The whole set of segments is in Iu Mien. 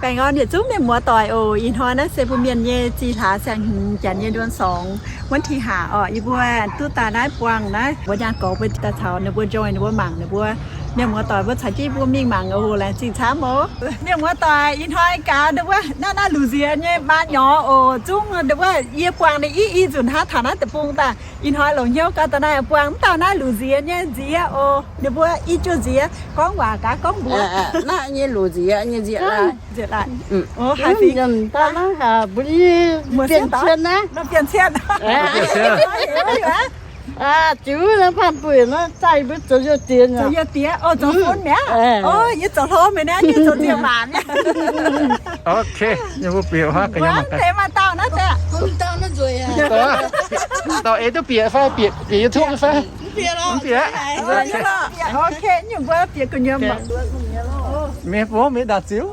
Baengh orn yietc zungv mienh muoz doic oc. Ih hnoi naaiv se mbuo mienh nyei zinh hlaax saeng-hmz janx nyei เดือนสอง วันที่ห้า orqc. Yie mbuo duqv daaih naaiv buangh naaiv mbuo nyaanh gorx mbuo daaih caux ninh mbuo จอย ninh mbuo mangc ninh mbuo. Mienh muoz doic mbuo caux jienv mbuo mingh mangc oc. Laengz zingh camv oc. Mienh muoz doic, ih hnoi gaax ninh mbuo naaiv naaiv Luqc Nziex nyei maa nyorx oc. Zungv ninh mbuo yie buangh ninh i i nzunc hnangv taux naaiv deic-bung daaih. Ih hnoi longc hnyouv gaax daaih naaiv buangh mv dauh naaiv Luqc Nziex nyei nziex oc. Ninh mbuo i juov nziex gorngv waac gaax gorngv mbuox naaiv nyei Luqc Nziex nyei nziex laaix. Nziex laaix. Haaix fingx? Mbuo bienc cien naaiv. Bienc cien. Ziux naaiv paan buic naaiv zaih mbuo zoux youh diex. Zoux youh diex oc, zoux fun mi'aqv. Yie zoux hlo meih naaiv, yie zoux nziemc maanc. Ok, yie mbuo bieqc huaav ga'nyiec mangc gaax. Deix maaih dauh naaiv deix. Dauh eix duqv bieqc fai, bieqc YouTube fai? Mv bieqc. Ok, nyungc mbuo bieqc gu'nyuoz mangc. Mienh mbuo mingh ndaangc ziux.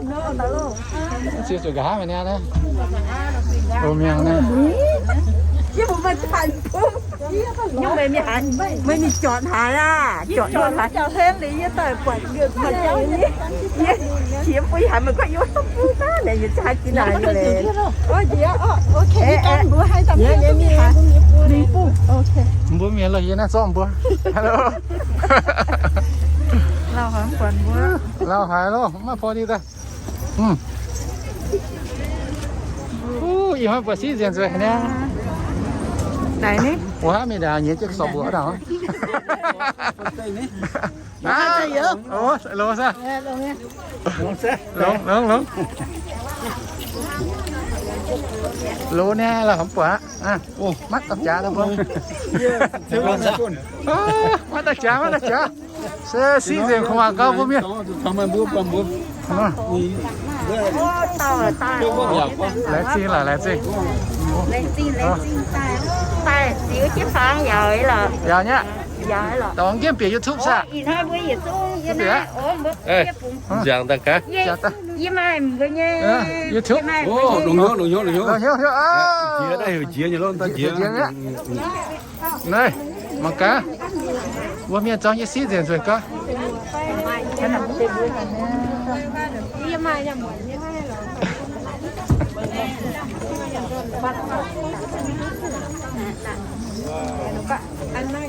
Ziux zuqc nqa'haav mingh niaa. Mbuo mienh naaiv. Meih mingh jortv haaix aqv? Jortv jortv haaix? Qiex mbuo haiz meih guaih yiem wuov bung daav naaic, yie za'gengh haiz jiex naaic nyei leiz. Mbuo mienh loh, yie naaiv zorqv mbuo. Hello. Lauh haic loh, maiv baac daaih. Ih hnoi buatc siqv nzengc nzueic niaa. Wuov haav mingh ndaangc nyiex jienv sorc mbuoqc ndaangc. Longx, longx, longx. Longx niaa, longx buatc. Maiv daux jaax, maiv daux jaax, maiv daux jaax. Se siqv nzengc kuv mangc gaax mbuo mienh. Laengz zingh laaix, laengz zingh. Yaac nyei. Dorngx jienv bieqc YouTube saah? Nziaangx daaih gaax. YouTube. Longx hnyouv, longx hnyouv, longx hnyouv. Jiex daaih heuc jiex nyei lorqc, daaih jiex. Naaiv, mangc gaax. Mbuo mienh zorng nyei siqv nzengc nzueic gaax.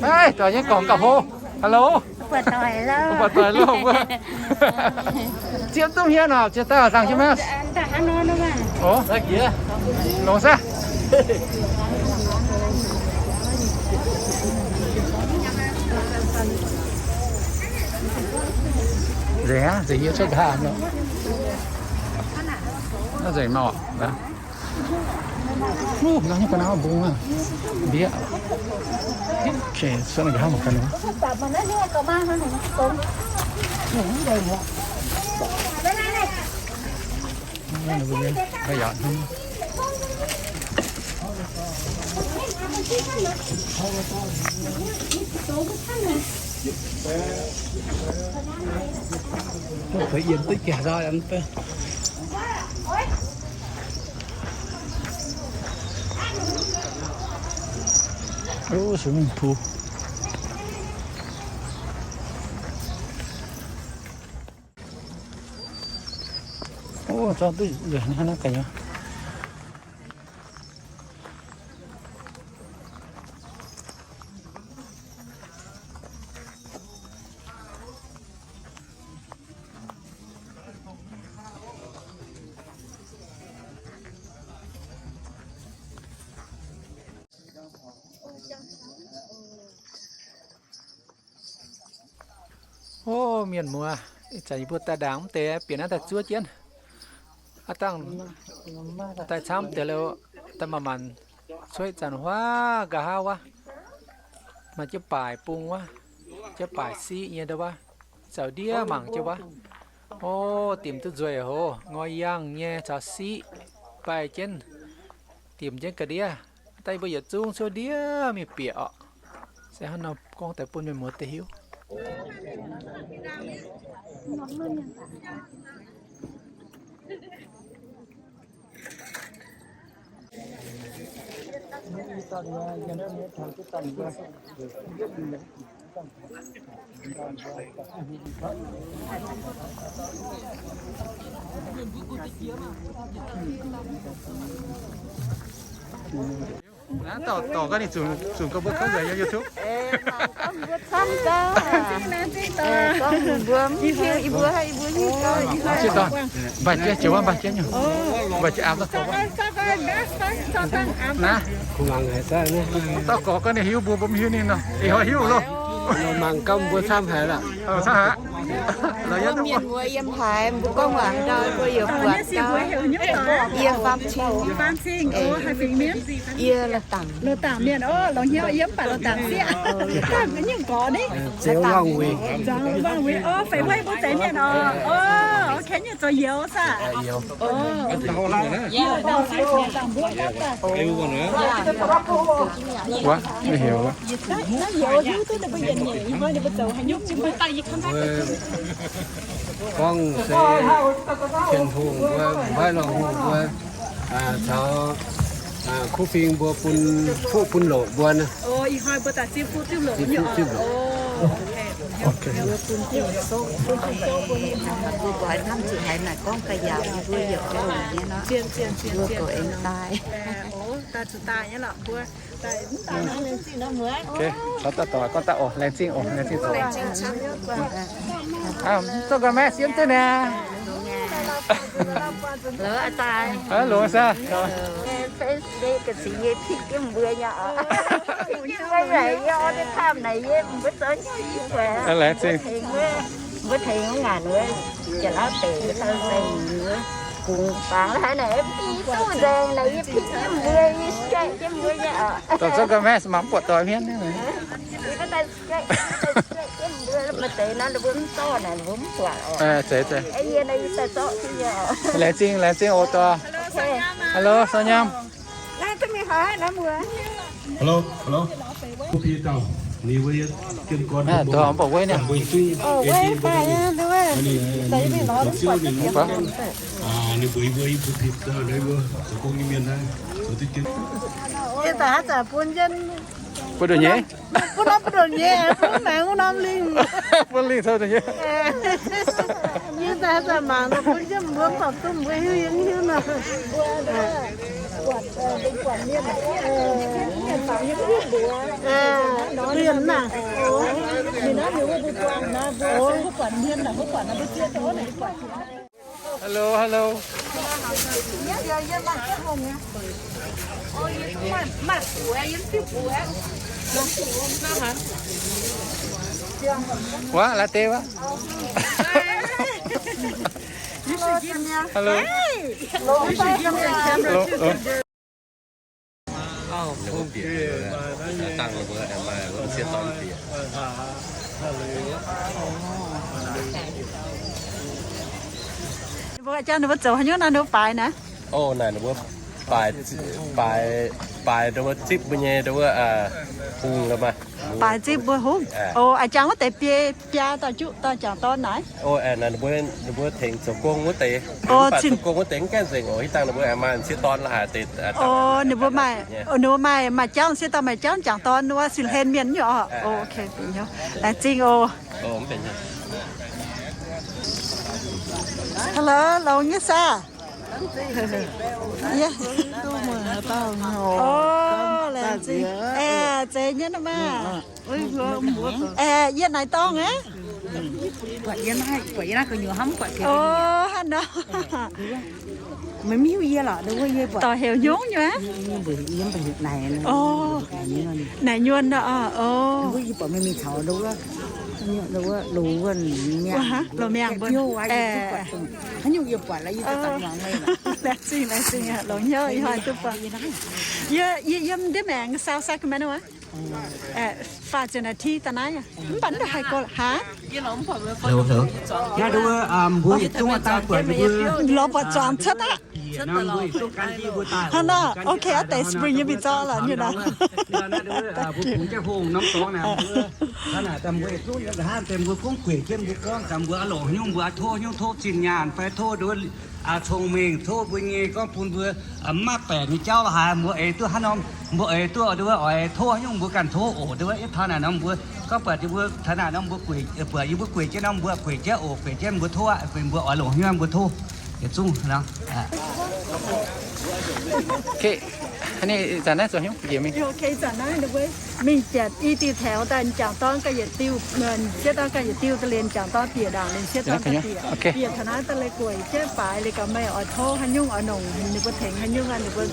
Naaiv, dorh nyei gorngv gauh hlo. Hello. Mbuo buatc doic loh mbuo. Ziepc duqv hmien oc, ziex dauh dangh jienv maah. Oc, longx saah. Nzengc aqv, nzengc yie cuotv nqa'haav loh. Naaiv nzengc nor. Huv, naaiv nyei ga'naaiv mbung aqv. Mbieqc. Okay, cuotv nqa'haav mangc gaax. Ov, swimming pool. Ov, zorqv duqv nzueic hnangv naaiv ga'nyuoz. Ov, mienh muoz, ih zanc yie mbuo daaih ndaangc mv deix bieqc naaiv daaih zuov jienv. Aav dangh daaih camv deix liuz, daaih manc-manc cuotv zanc huaav nqa'haav wuov, maaih jienv baaic bung wuov, jienv baaic siqv nyei ndau wuov, zaux ndiev mangc jienv wuov. Ov, dimc duqv nzueic hoc, ngoi yangh nyei caux siqv baih jienv, dimc jienv ga'ndiev. Daaih yie mbuo yietc zungv cuotv ndiev mingh bieqc orqc. Se hnangv nor gorngv daaih bun mienh muoz deix hiuv. Naaiv dorh, dorh gaax ninh zunc, zunc gaax mbuo kouv nzengc yiem YouTube. Mangc gorngv mbuo camv gau. Gorngv mbuo mv hiuv, yie mbuo haiz yie mbuo hiuv gau. Mv baac jiex, jiex wuov mv baac jiex nyungc. Mv baac jiex aav dorh gorx. Naaiv, dorh gorx gaax ninh hiuv, mbuo mbuo mv hiuv ninh nor. Ih hnoi hiuv loh. Mangc gau mbuo camv haic lorqc. Camv haic. Mienh muoz yiem haaix mbuo gorngv waac ndau mbuo yaac buatc gau. Yie Faam Cing. Yie Loz Dangc. Loz Dangc mienh, o, longx hnyouv yiem mv baac Loz Dangc sieqv. Zeux Wangh Weic. Zeux Wangh Weic, o, feix huei mbuo zeiz mienh oc. O, o, kengx nyei zoux youz saah? Wuov, maiv heuc. Naaiv youz hiuv duqv ninh mbuo yietc nyeic, ih hnoi ninh mbuo zoux haaix nyungc. Gorngv se Tin-Hungh mbuo, maiv lorngh Hungh mbuo, caux kuv fing mbuo bun fuqv bun loqc mbuo naaiv. Ih hnoi mbuo daaih zipv fuqv zipv loqc. Mbuo nqa'haav hnamv zuqc haiz naaic gorngv ga'yaauc yie mbuo yaac oix nyei nor, mbuo goux aengx daaih. Daaih zuqc daaih nyei lorqc mbuo. Ok, caux daaih dorh gorngv daaih oc, laengz zingh oc, laengz zingh zoux. Aa, mv zorqv ga'maeqv siemv duqv niaa. Hello, aa daaih. Hello, sir. Laengz zingh. Mbuo tengx wuov ngaanc wuov, Janx-Lauv deix wuov dauh nzengc wuov, kungx fangx haaix naaic, yie duqv nzengc naaic, yie pin jienv mbuo, yie jaiv jienv mbuo nyei oc. Dorh zorqv ga'maeqv mangc mv buatc doic hmien. Laengz zingh, laengz zingh oc dorh. Hello, sou nyaam. Hello, hello. Mbuo piex dauh, ninh mbuo yiem jienv gorn mbuo mbuo zungv, ninh mbuo yie mbuo yie mbuo piex dauh, ninh mbuo zoux gong nyei mienh naaiv, zoux duqv jienv. Bun nduqc nyei. Bun norm, bun nduqc nyei, bun maengx wuov norm lingh. Bun lingh taux nduqc nyei. Yie daaih mangc bun jienv mbuo, mv baac duqv mbuo hiuv yie mv hiuv nor. Hello, hello. Wuov, latte wuov. Hello. Hello. Ninh mbuo jangv ninh mbuo zoux haaix nyungc naaiv, ninh mbuo baaix naaiv? O, naaic ninh mbuo baaix, baaix, baaix ninh mbuo zipv mbuo nyei, ninh mbuo, hungh la'maah. Baaix zipv mbuo hungh. O, a'jangv wuov deix biei biaa dauh juqv dauh jangc dorn naaic. O, ninh mbuo, ninh mbuo tengx zoux gong wuov deix. O, zoux gong wuov deix mv gaengh nzengc oc. Hitv dangh ninh mbuo maaih sieqv dorn la'haic deix. O, ninh mbuo maaih, ninh mbuo maaih, maaih jauv sieqv dorn, maaih jauv jangc dorn, wuov sin hlen mienh nyei oc. O, ok, laengz zingh oc. Hello, longx nyei saah? O, laengz zingh. Aeqv, zeiz nyei nor maah. Aeqv, yie naaic dorngh aqv. O, hnangv nor. Dorh heuc nyungc nyei. Naaic nyuonh nor, o. Loz-miangh mbuo. Laengz zingh, laengz zingh, longx hnyouv ih hnoi duqv buatc. Yie yiem ndiev maengx South Sacramento aqv. Faah ziepc naaiv ti daaih naaiv, mv baac mv haih gorngv hlaax. Lorz buatc zuangx cuotv aqv. Hnangv nor, ok, deix spring yie mbuo zorqv lorqc nyei nor. Cong-mengh tov mbuo nyei gorngv bun mbuo mv maaih baengc nyei jauv lorqc haaix, mbuo eix duqv hnangv nor, mbuo eix duqv wuov oix tov haaix nyungc mbuo ganh tov oc. Wuov ih taux naaic nor mbuo gorngv buatc mbuo taux naaic nor mbuo gueic, buatc yie mbuo gueic jienv nor mbuo gueic jienv oc, gueic jienv mbuo tov aqv, mbuo oix longc hnyouv mbuo tov. Yietc zungv nor. Ih zanc naaiv ninh mbuo mingh janx i diuh taux daaih, m'jangc dorn ganh yietc diuh, m'sieqv dorn ganh yietc diuh, daaih liemh m'jangc dorn bieqc ndaangc, liemh m'sieqv dorn daaih bieqc. Bieqc taux naaiv daaih leiz gueic jienv baaix liuz gaax meih oix tov haaix nyungc oix nongc ninh mbuo tengx haaix nyungc, ninh mbuo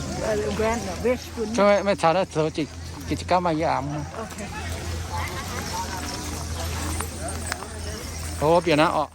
grant wish bun. Meih caux naaiv zoux jiex gauv maaih yie aamx. O, bieqc naaiv orqc.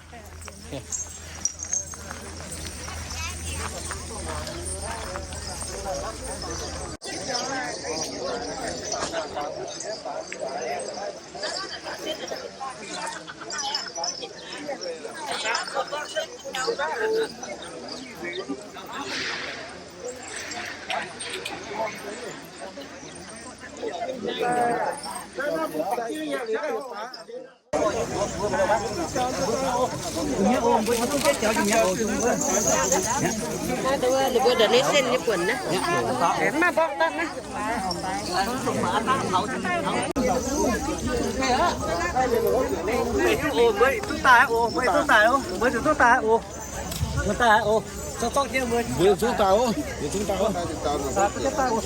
Mbuo duqv daaih oc, mbuo duqv daaih oc. Mbuo duqv daaih oc, mbuo duqv daaih oc.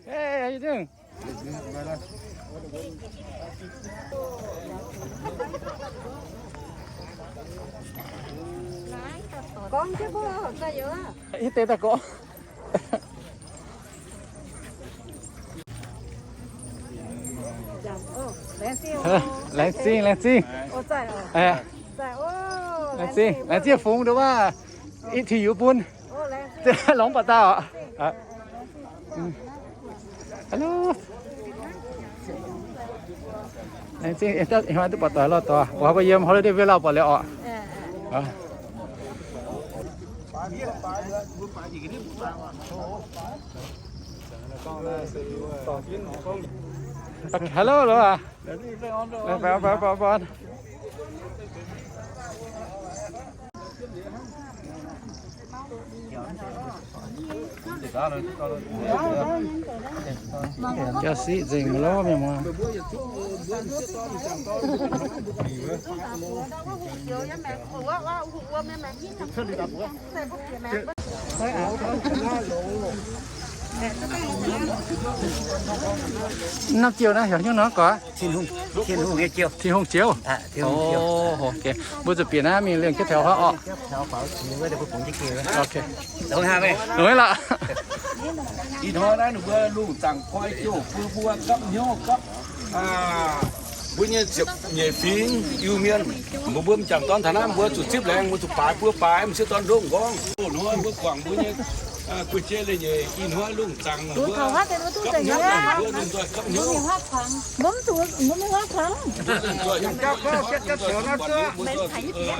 Hey, how you doing? Gorngv jienv mbuo daaih yoc. Ih deix daaih gorngv. Laengz zingh, laengz zingh. Laengz zingh, laengz zingh fungx nduov maah. Ih tih yie bun. Longx baac dauh. Hello. Laengz zingh, duqv buatc doic lorh doic. Mbuo yiem holiday village buatc liuz orqc. Hello, hello. Jauv siqv nzengc mv lorz mienh muoz. Naaiv ziouh naaiv heuc hnyouv nor gorx? Tin-Hungh Ziouv. Mbuo zuqc bieqc naaiv mingh liemh jienv taux haav orqc. Longx lorqc. Ih hnoi naaiv ninh mbuo lungh zaangc koi jouh bun mbuo gapv hnyouv gapv mbuo nyei ziepc nyeic fingx Iu-Mienh. Mbuo mbuo m'jangc dorn taux naaiv mbuo zuqc zipv laengz, mbuo zuqc baaix buo baaix, m'sieqv dorn ndongv nqorngv. Ih hnoi mbuo guangc mbuo nyei guei-jei leiz-nyeic. Ih hnoi lungh zaangc mbuo gapv hnyouv, mbuo lungh nzoih gapv hnyouv.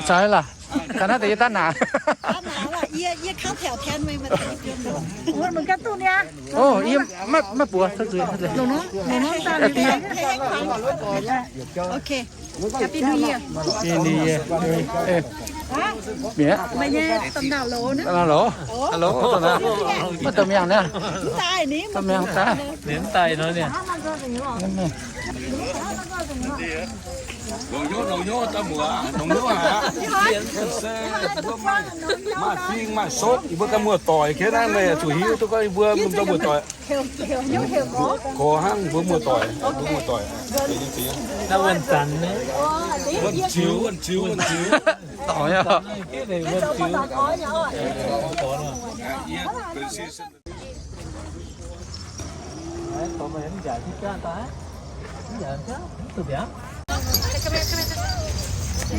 Caux laac, taux naaiv deix yie daav naanc. Yie, yie maiv buoz. Happy New Year. Mienh, hello, hello, mv deix mi'aqv naaiv, deix mi'aqv daaih. Longc hnyouv, longc hnyouv, daaih muoz, longc hnyouv aqv. Maaih fing maaih sopv, yie mbuo ganh muoz-doic, kengx naaiv meih zuqc hiuv duqv gorngv yie mbuo lomh nzoih muoz-doic. Gorx hnangv, mbuo muoz-doic, mbuo muoz-doic. Wuonh ziux, wuonh ziux, wuonh ziux.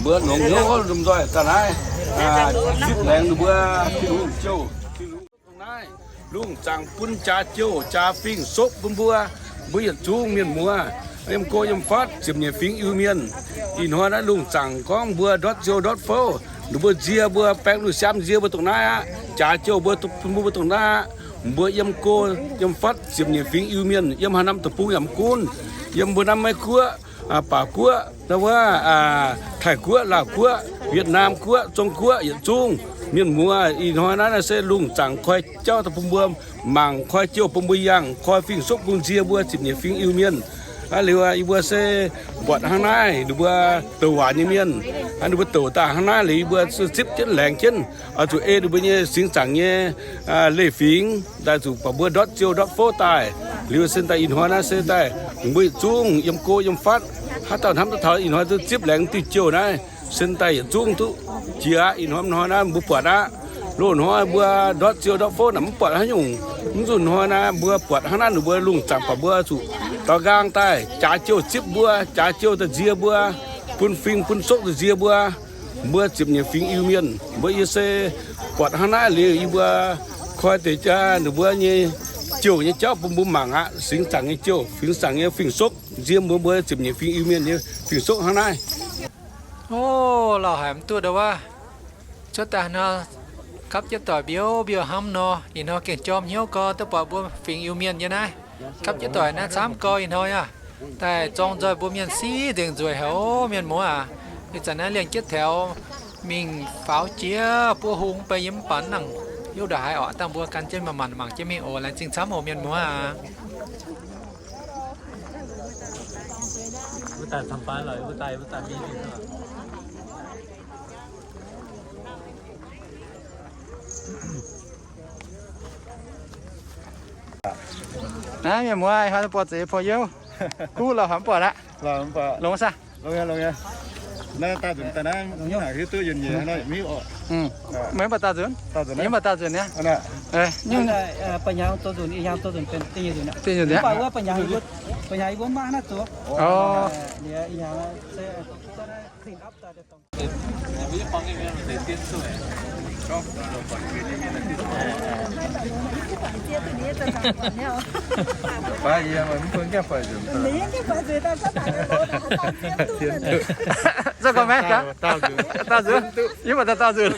Mbuo longc hnyouv lomh nzoih daaih naaiv, zipv laengz ninh mbuo Tin-Hungh jouh, Tin-Hungh dongh naaiv, lungh zaangc bun jaax jouh jaax fingx sopv bun mbuo, mbuo yietc zungv mienh muoz, yiem go yiem fatv, ziepc nyeic fingx Iu-Mienh. Ih hnoi naaiv lungh zaangc gorngv mbuo ndortv ziou ndortv fouv, ninh mbuo nzie mbuo, baeng luv siaam nzie mbuo dongh naaiv aqv. Jaax jouh mbuo bun mbuo dongh naaiv aqv. Mbuo yiem go yiem fatv, ziepc nyeic fingx Iu-Mienh, yiem haaix norm deic-bung yaac mv gunv, yiem mbuo naaiv Meiv Guoqv, Baac Guoqv, naaiv wuov, Taiv Guoqv, Laauh Guoqv, Yietc Naamh Guoqv, Zong Guoqv, yietc zungv mienh muoz. Ih hnoi naaiv naaiv se lungh zaangc koi jauv daaih bun mbuo mangc, koi jouh bun mbuo yangh, koi fingx sopv bun nzie mbuo ziepc nyeic fingx Iu-Mienh. Aa, liuz yie mbuo se buatc hnangv naaiv ninh mbuo douc waac nyei mienh, ninh mbuo douc daaih hnangv naaiv liuz, yie mbuo zipv jienv laengz jienv, oix zuqc ei ninh mbuo nyei singx zaangc nyei leiz-fingx daaih zuqc buatc mbuo ndortv ziou ndortv fouv daaih. Liuz se daaih ih hnoi naaiv se daaih mbuo yietc zungv yiem go yiem fatv, haaix dauh hnamv duqv taux ih hnoi duqv zipv laengz diuh jouh naaiv, se daaih yietc zungv duqv jiex aqv. Ih hnoi hnoi naaiv mbuo buatc aqv. Loz-hnoi mbuo ndortv ziou ndortv fouv naaic mv buatc haaix nyungc. Mv zuqc hnoi naaiv mbuo buatc hnangv naaiv, ninh mbuo lungh zaangc buatc mbuo zuqc daux nqaang daaih, jaax jouh zipv mbuo, jaax jouh daaih nzie mbuo, bun fing bun sopv daaih nzie mbuo, mbuo ziepc nyeic fingx Iu-Mienh. Mbuo yie se buatc hnangv naaiv liuz, yie mbuo koi deix jaa ninh mbuo nyei jouh nyei jauv bun mbuo mangc aqv. Singx zaangc nyei jouh, singx zaangc nyei fingx sopv nzie mbuo, mbuo ziepc nyeic fingx Iu-Mienh nyei fingx sopv hnangv naaiv. O, lauh haic mv duqv ndau wuov. Cuotv daaih nor, gapv jienv doic mbiouv mbiouh hnamv nor, ih hnoi gengh jorm hnyouv gau, duqv buatc mbuo fingx Iu-Mienh nyei naaiv. Gapv jienv doic naaiv camv gau ih hnoi aqv. Daaih zorng nzoih mbuo mienh sic nzengc nzueic haic oc, mienh muoz aac. Ih zanc naaiv liangh jienv taux mingh faaux jiex buov hung bei yiem mv baac nangc hiuv ndongc haaix orqc, dangh mbuo gan jienv manc-manc mangc jienv mingh oc. Laengz zingh camv oc, mienh muoz aac. Naaiv mienh muoz, ih hnoi buatc zeix puoz-youh. Kuv lauh haic mv buatc aqv. Longx saah? Naaiv daaih nzunc daaih naaiv, mv hiuv duqv yunh nyeic haaix nor, mv hiuv oc. Meih mv baac daauh nzunc? Yie mv baac daauh nzunc niaa. Zorqv gau maiv? Daauh nzunc. Yie mv baac daauh nzunc.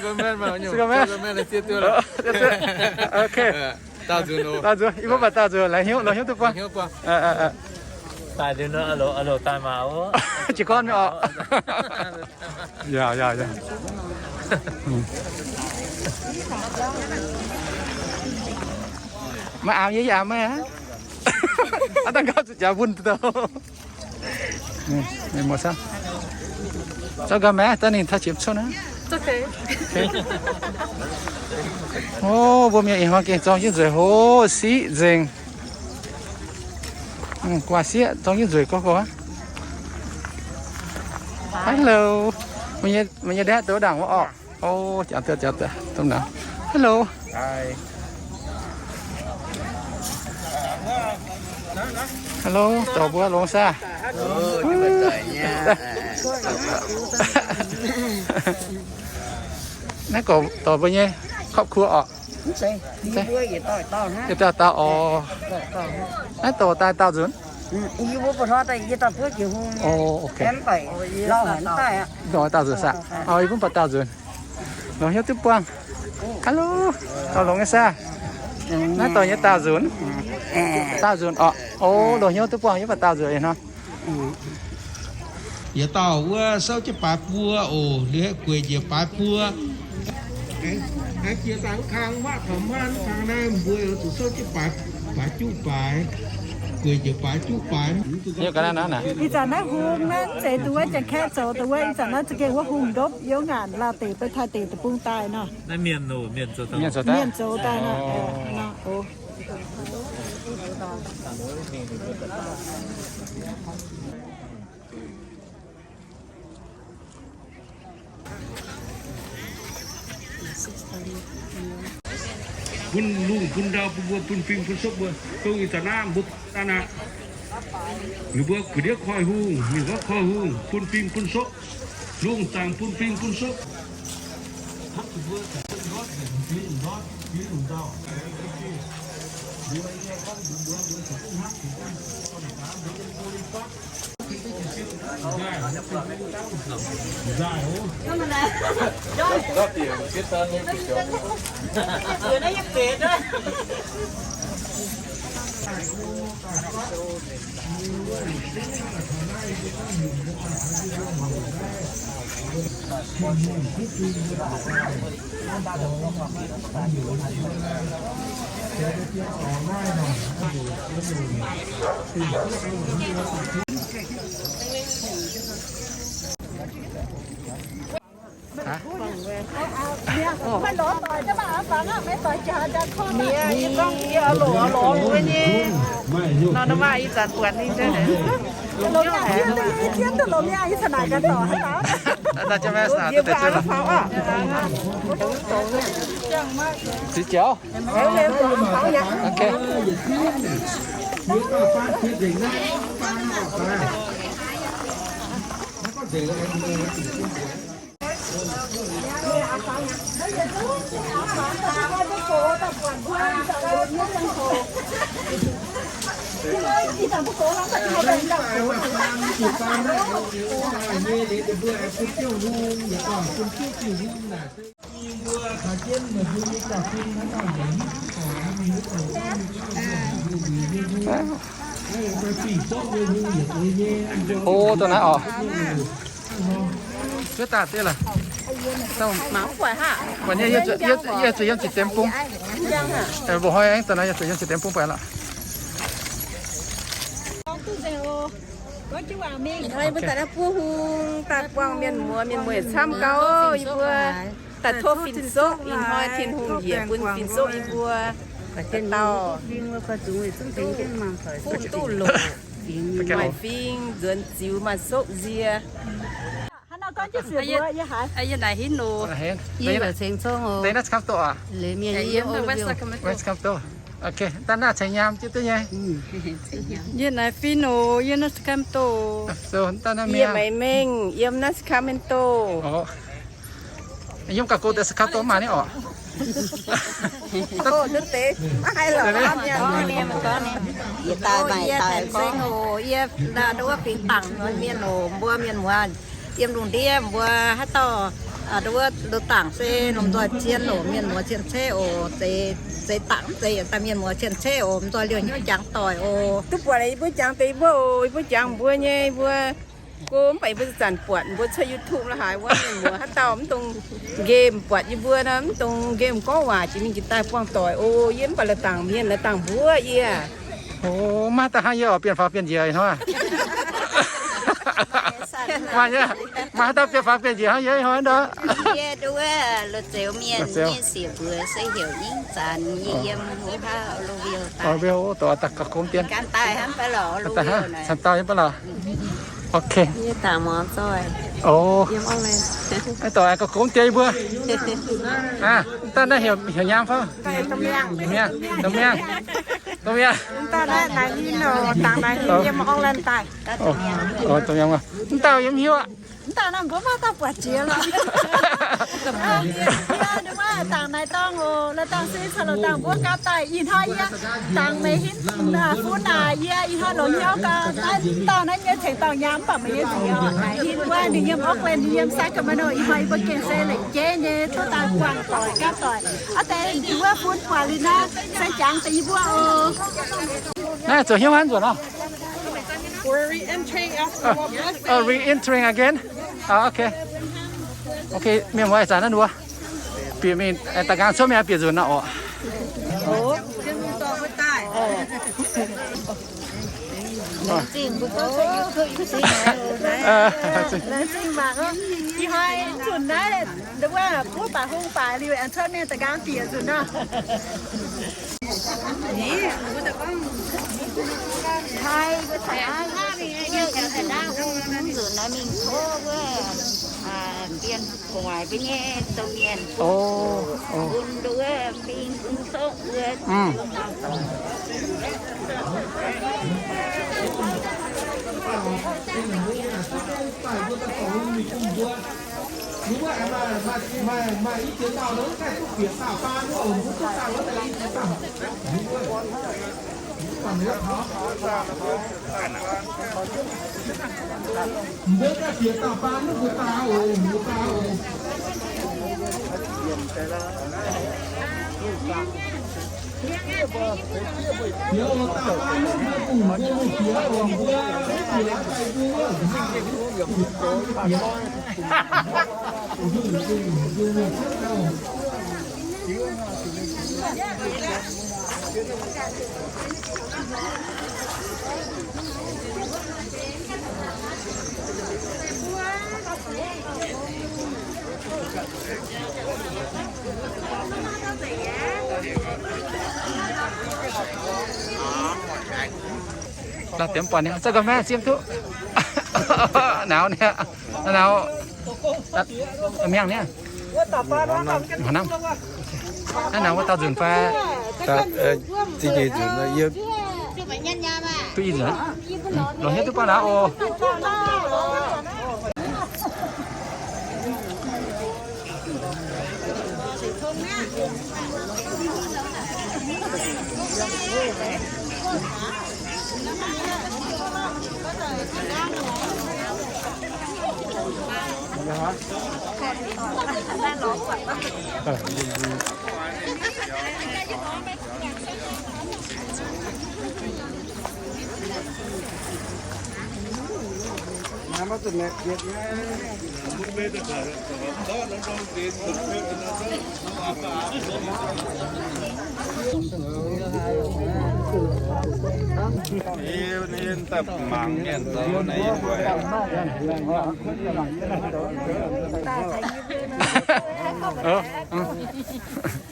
Ok. Daauh nzunc, yie mbuo mv baac daauh nzunc, laengz hnyouv, longc hnyouv duqv buangh. Jiez gorn mingh oc. Yaac, yaac, yaac. Maiv aamx yie, yie aamx meih aqv. Aav dangh gauh zuqc jaax mbuo douh. Zorqv gau maiv, daaih ninh taux jiex cuotv naaiv. O, mbuo mienh ih hnoi gengh zorng jienv nzueic hlo siqv nzengc. Gu'nguaaz sieqv zorng jienv nzueic gorx gorx aqv. Hello. Meih nyei ndaeqv douz ndaangc wuov orqc. O, jangx daaih, jangx daaih, dongh naaiv. Hello. Hello, dorc mbuo longx saah? Naaiv gorngv dorc mbuo nyei ครอบครัว orqc? Yietc dauh dauh orqc. Naaiv dorc daaih daauh nzunc? O, ok. Dorc daauh nzunc saah? O, yie mbuo mv baac daauh nzunc. Longc hnyouv duqv buangh. Hello. Dorc longx nyei saah? Naaiv dorc nyei daauh nzunc. Daauh nzunc orqc. O, longc hnyouv duqv buangh, yie mbuo mv baac daauh nzunc hnangv. Yietc dauh wuov souv jienv baaix buo oc, liuz gueic njiec baaix buo. Aengx jiex daaih wuov kang maqv taux maanv kang naaiv mbuo zuqc souv jienv baaix, baaix juqv baaix, gueic njiec baaix juqv baaix. Ih zanc naaiv hung naaiv zeiz dongh wuov Janx-Kaeqv zoux dongh wuov, ih zanc naaiv za'gengh wuov hung ndopv yiem wuov ngaanc Laauh deic beiv Taiv deic deic-bung daaih nor. Mienh zoux daaih nor. Bun lungh bun ndau bun mbuo bun fing bun sopv mbuo, dongh ih zanc naaiv mbuo aqv. Ninh mbuo gu'ndiev koi hungh, mingh gorngv koi hungh, bun fing bun sopv. Lungh zaangc bun fing bun sopv. Ziqc jauv. Ok. Ov, dongh naaiv oc. Cuotv daaih deix lorqc. Mangc buatc haac. Buatc nyei, yie zuqc yiem ziepc deix bung. Mbuo hnoi aengx daaih naaiv yie zuqc yiem ziepc deix bung buatc lorqc. Ih hnoi mbuo daaih naaiv buov hung daaih buangh mienh muoz, mienh muoz yietc camv gauh yie mbuo daaih tov fin-sopv. Ih hnoi Tin-Hungh njiec bun fin-sopv yie mbuo dauh duqv fuqv duqv loc, maaih fing nzuonx ziux maaih sopv nzie. Yie naaic Hinh oc. Deix naaiv camv doqc aac? West camv doqc. Ok, daaih naaiv ceix nyaam jienv duqv nyei. Yie naaic Fin oc, yiem naaiv Sacramento. Yie Meix Mengh, yiem naaiv Sacramento. Yiem gauh go deix Sacramento mangc ni oc. Yie daaih maaih daaih gorngv oc, yie wuov fingx dangc mienh oc, mbuo mienh muoz yiem lungh ndiev mbuo haaix dauh wuov ndoh dangc se lomh nzoih zien oc, mienh muoz cien-ceqv oc, zeix dangc mv zeiz daaih mienh muoz cien-ceqv oc, mv nzoih liouh hnyouv jangx doic oc. Duqv buatc yie mbuo jangx deix mbuo oc, yie mbuo jangx mbuo nyei mbuo. Go mv baac yie mbuo zanc buatc mbuo cuotv YouTube la'haaix wuov mienh muoz haaix dauh mv dungx nqemh buatc yie mbuo nor, mv dungx nqemh gorngv waac jiex mingh jiex daaih buangh doic oc. Yie mv baac la'dangc mienh la'dangc mbuo yie. O, maiv daaih hnangv yie oix bienh faaux bienh njiec hnoi. Maaih nyei, maiv haaix dauh bienh faaux bienh njiec hnangv yie hnoi ndor. Yie nduov Loz Zeux mienh nyei sieqv mbuox se heuc Ing Zanc, yie yiem Ohio. Daaih gauh gomv dien. Caux dauh yie mbuo lorqc. Ok. Ov, ov, gauh gomv dien yie mbuo. Daaih naaiv heuc nyaam fai? Miangh, Domh Miangh, Domh Miangh. Daaih naaiv Naaiv Hinh oc, dangc Naaiv Hinh yiem Auckland daaih. Domh Miangh, mv dauh yie mv hiuv aqv. Mv dauh naaiv mbuo maiv dauh buatc jiex lorqc. Yie dangc naaiv dorngh oc, la'dangc se caux la'dangc mbuo gauh daaih. Ih hnoi yie dangc Naaiv Hinh fun naaic, yie ih hnoi longc hnyouv gaax naaiv dauh naaiv nyei tengx dorngh nyaam mv baac meih nyei nziez oc. Naaiv Hinh wuov ninh yiem Auckland, ninh yiem Sacramento. Ih hnoi yie mbuo gengh se leiz jeiv nyei tov daaih buangh doic gapv doic. Aa deix wuov fun buatc liuz naaiv se jangx deix yie mbuo oc. Naaiv zuqc hnyouv hnangv nzuonx oc. We're re-entering after one blessing. Oh, re-entering again? Oh, okay. Okay, mienh muoz, ih zanc naaiv nduov bieqc mingh, da'nqaang cuotv mingh bieqc nzunc naaiv oc. Laengz zingh mbuo gouv cuotv YouTube se laengz zingh mangc oc. Ih hnoi nzunc naaiv, wuov baac hungh baac liuz aengx cuotv mingh da'nqaang bieqc nzunc nor. Nzunc naaiv mingh tov wuov, bienh gu'nguaaic mbuo nyei domh mienh bun nduov bing bun sokv wuov. Mbuo daaih bieqc dauh baan mv bun daaih oc, mbuo daaih oc. Bieqc oc, dauh baan mv bun mbuo, mbuo bieqc oc, mbuo bieqc daaih mbuo wuov. La'bienx buatc ninh za'gengh maiv zieqv duqv. Nauz ninh, nauz, miangh ninh. Naaiv naaiv wuov dauh nzunc fai? Zingh nyeic nzunc, yie duqv i nzunc. Longc hnyouv duqv buangh naaiv oc.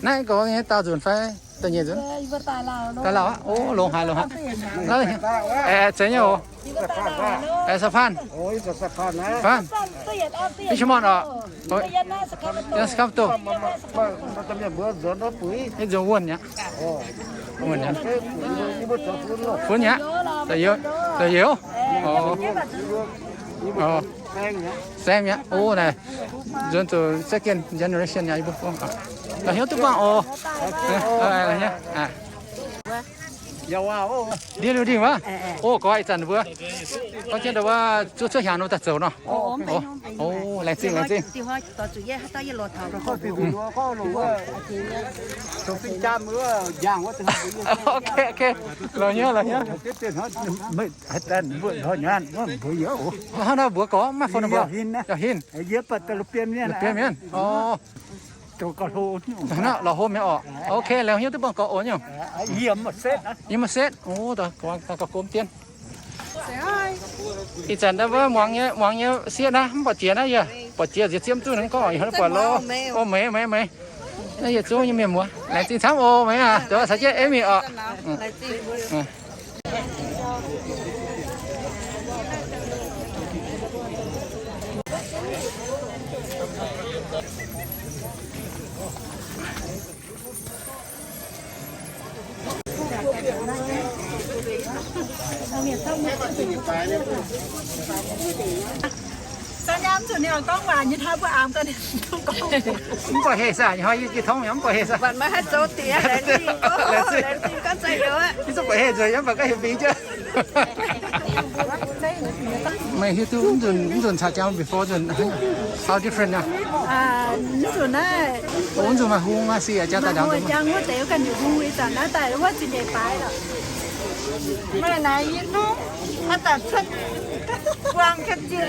Naaiv gorngv nyei dauh nzunc fai? Da'nyeic nzunc. Daaih lauh aqv. O, longx haic, longx haic. Aengx zeiz nyei oc. Aengx Saipan. Saipan. Mv Saipan oc. Sacramento. Mv nzunc wuonh mi'aqv. Wuonh mi'aqv. Funx mi'aqv. Da'yietv. Da'yietv. Saeng mi'aqv. O, naaic nzuonx zuqc second generation mi'aqv, yie mbuo gorngv. La'hnyouv duqv buangh oc. Ndiev liuz ndingh wuov. O, gorx ih zanc mbuo gorngv jienv wuov zuov cuotv hnyangx nor daaih zoux nor. O, laengz zingh, laengz zingh. Ok, ok. La'hnyouv, la'hnyouv. Hnangv naaiv mbuox gorx maiv phone number. Yauh hinh. La'bienv mienh. O. La'hnyouv la'hom nyei oc. Ok, la'hnyouv duqv buangh gorx oc nyungc. Yie maiv setv. O, gauh gomv dien. Ih zanc wuov muangx nyei, muangx nyei sieqv naaiv mv buatc jiex naaiv yie. Buatc jiex nziex ziemv duqv ninh gorngv, yie buatc lo. O, meih, meih, meih. Naaiv yietc zungv nyei mienh muoz. Laengz zingh camv oc, meih aac. Dongh caux jienv Amy oc. Mv buatc heh saah, hnoi yie tongv yaac mv buatc heh saah. Mv baac maiv haih zoux diex, laengz zingh gorngv, laengz zingh gorngv za'gengh. Yie zungv buatc heh nzueic yaac mv baac ga'heh fingx jienv. Meih hiuv duqv mv nzunc, mv nzunc caux jangx before nzunc, how different aqv? Mv nzunc naaiv, mv nzunc maaih hung aqv, se jangx daaih ndaangc. Jangx wuov deix ganh yietc hung, ih zanc naaiv daaih wuov ziepc nyeic baaix lorqc. Meih naaiv yie nungv, haaix zanc cuotv buang cuotv jiex.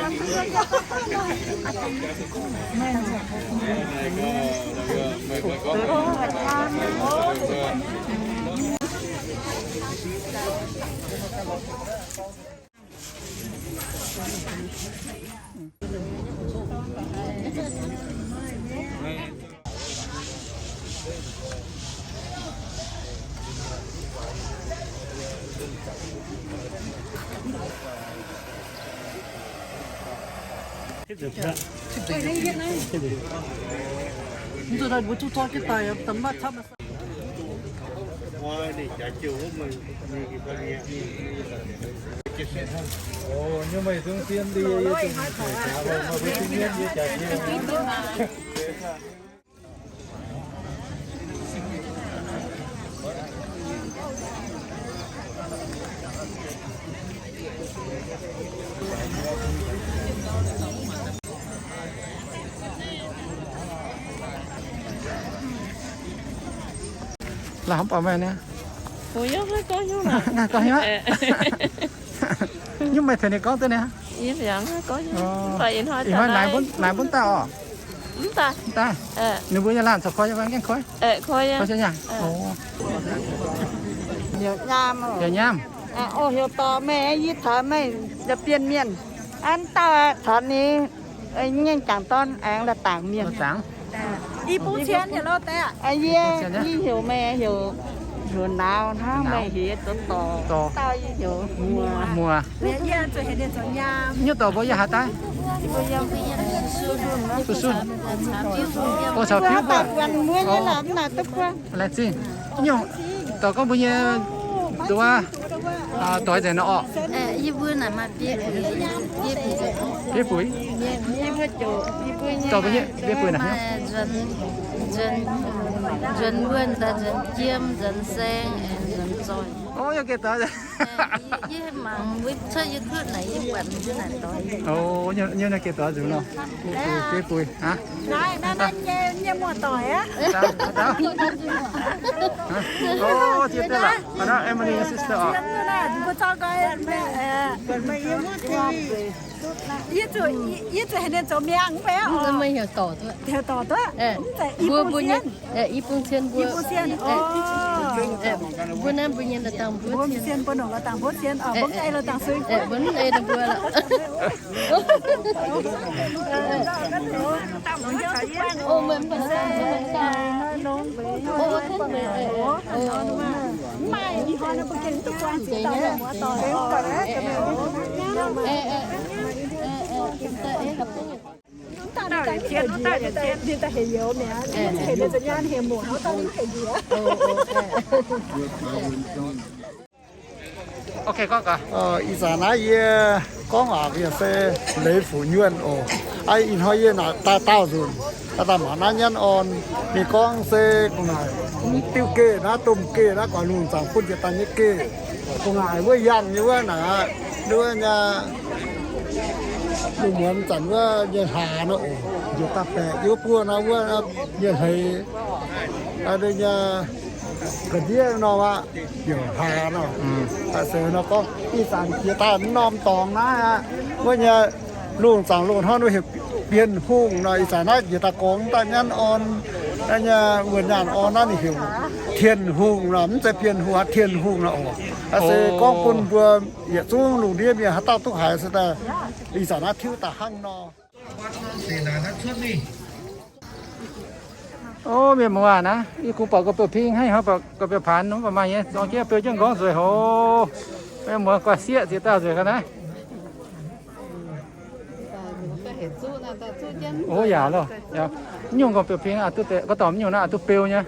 Laaix hnamv buatc meih niaa. Naaiv gorngv hnyouv aqv. Nyungc meih tengx ninh gorngv duqv niaa. Ih hnoi naaic mbuo daaih oc. Mv daaih. Ninh mbuo nyei laanh corc koi nyei fai? Gaengh koi? Koi nyei. Yaac nyaam. Heuc dorh meih, yie taux meih la'bienh mienh. An dauh taux ninh, ngaengc jangc dorn aengx la'dangc mienh. I bung cien heuc lo deix. Yie, yie heuc meih, heuc, heuc Nauz hnangv. Meih heuc dorh, dorh. Dauh yie heuc Muoz. Muoz. Nyungc dorc mbuo yie haaix daaih? Sun sun. O, caux fiuv mbuo. Laengz zingh. Nyungc dorc gorngv mbuo nyei duqv doix nzengc nor orqc. Bieiv buix. Dorh mbuo nyei bieiv buix naaic. Nzuonx wuonh daaih nzuonx jiem, nzuonx saeng, nzuonx zoih. O, yie gengh doix. Yie mangc mbuo cuotv YouTube naaic, yie buatc mbuo naaic doix. O, nyungc naaiv gengh doix nzunc nor. Bieiv buix, bieiv buix. Naaiv, naaiv, naaiv nyei, nyei muoz-doic aqv. O, ziex deix lorqc. Naaiv Emily nyei sister orqc. Mbuo zorqv nqoi, yie zuqc, yie zuqc heuc ninh zoux mi'aqv, mv baac meih heuc dorc duqv. Heuc dorc duqv. Mv zeiz i bung cien. I bung cien mbuo. I bung cien, o. Mbuo naaiv mbuo nyei la'dangh mbuo cien. Mbuo mv cien, mbuo nongc la'dangh mbuo cien, mbuo mv ei la'dangh suiv. Mbuo mv ei ninh mbuo lorqc. Ok, gorngv gaax. Ih zanc naaiv yie gorngv waac yie se Leiz Fuc Nyuonh oc. Ih hnoi yie naaic daaih daauh nzunc, daaih mangc naaiv Nyanv Orn. Ninh gorngv se gu'nguaaic mv diuh geh naaiv, domh geh naaiv, guaax lungh zaangc bun jiex daaih nyei geh. Gu'nguaaic wuov yangh nyei wuov naaic, wuov nyei lungh muonz zanc wuov nyei hlaax nor oc, njiec daaih baeqc yie wuov buo nor wuov nyei hleix. Nyei ga'ndiev nor aqv, heuc hlaax nor. Daaih se nor gorngv ih zanc jiex daaih mv norm dorngx naaiv aqv, wuov nyei lungh zaangc lungh hnoi wuov heuc Bienh Hungh nor. Ih zanc naaiv jiex daaih gorngv daaih Nyanv Orn, naaiv nyei wuonh nyaanh orn naaiv ninh heuc Tien Hungh nor, mv zeiz Bienh Hungh aqv, Tien Hungh nor oc. Se gorngv bun mbuo yietc zungv lungh ndiev mienh haaix dauh duqv haiz se daaih ih zanc naaiv tiuv daaih hnangv nor. O, mienh muoz naaiv, yie kungx buatc gorx-beuv ping hnangv haaix, buatc gorx-beuv paanx nor, mv baac maaih nyei, zorng jienv beu jienv nqorngv nzueic hoc. Mienh muoz guaax sieqv ziex dauh nzueic ga'naaiv. O, yaac loh, nyungc gorx-beuv ping, gorx-dorn nyungc naaiv duqv beu nyei.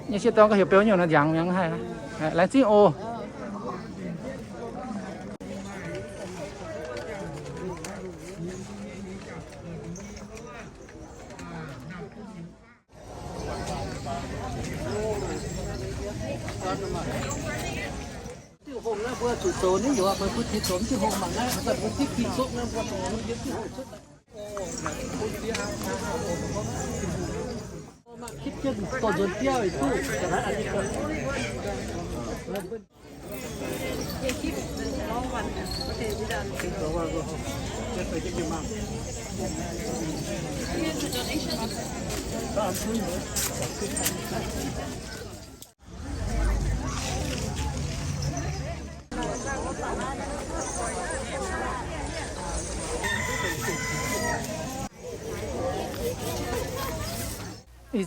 Nyei sieqv dorn gorngv heuc beu nyungc naaiv njangx mi'aqv haic. Laengz zingh oc. Diuh hungh naaiv mbuo zuqc zoux nyei, mbuo zuqc zoux diuh hungh mangc naaiv, mbuo diqv ging zuqv naaiv mbuo zoux nyei diuh hungh cuotv daaih. Maaih kipv jienv dorh nzuonx biauv duqv. Ih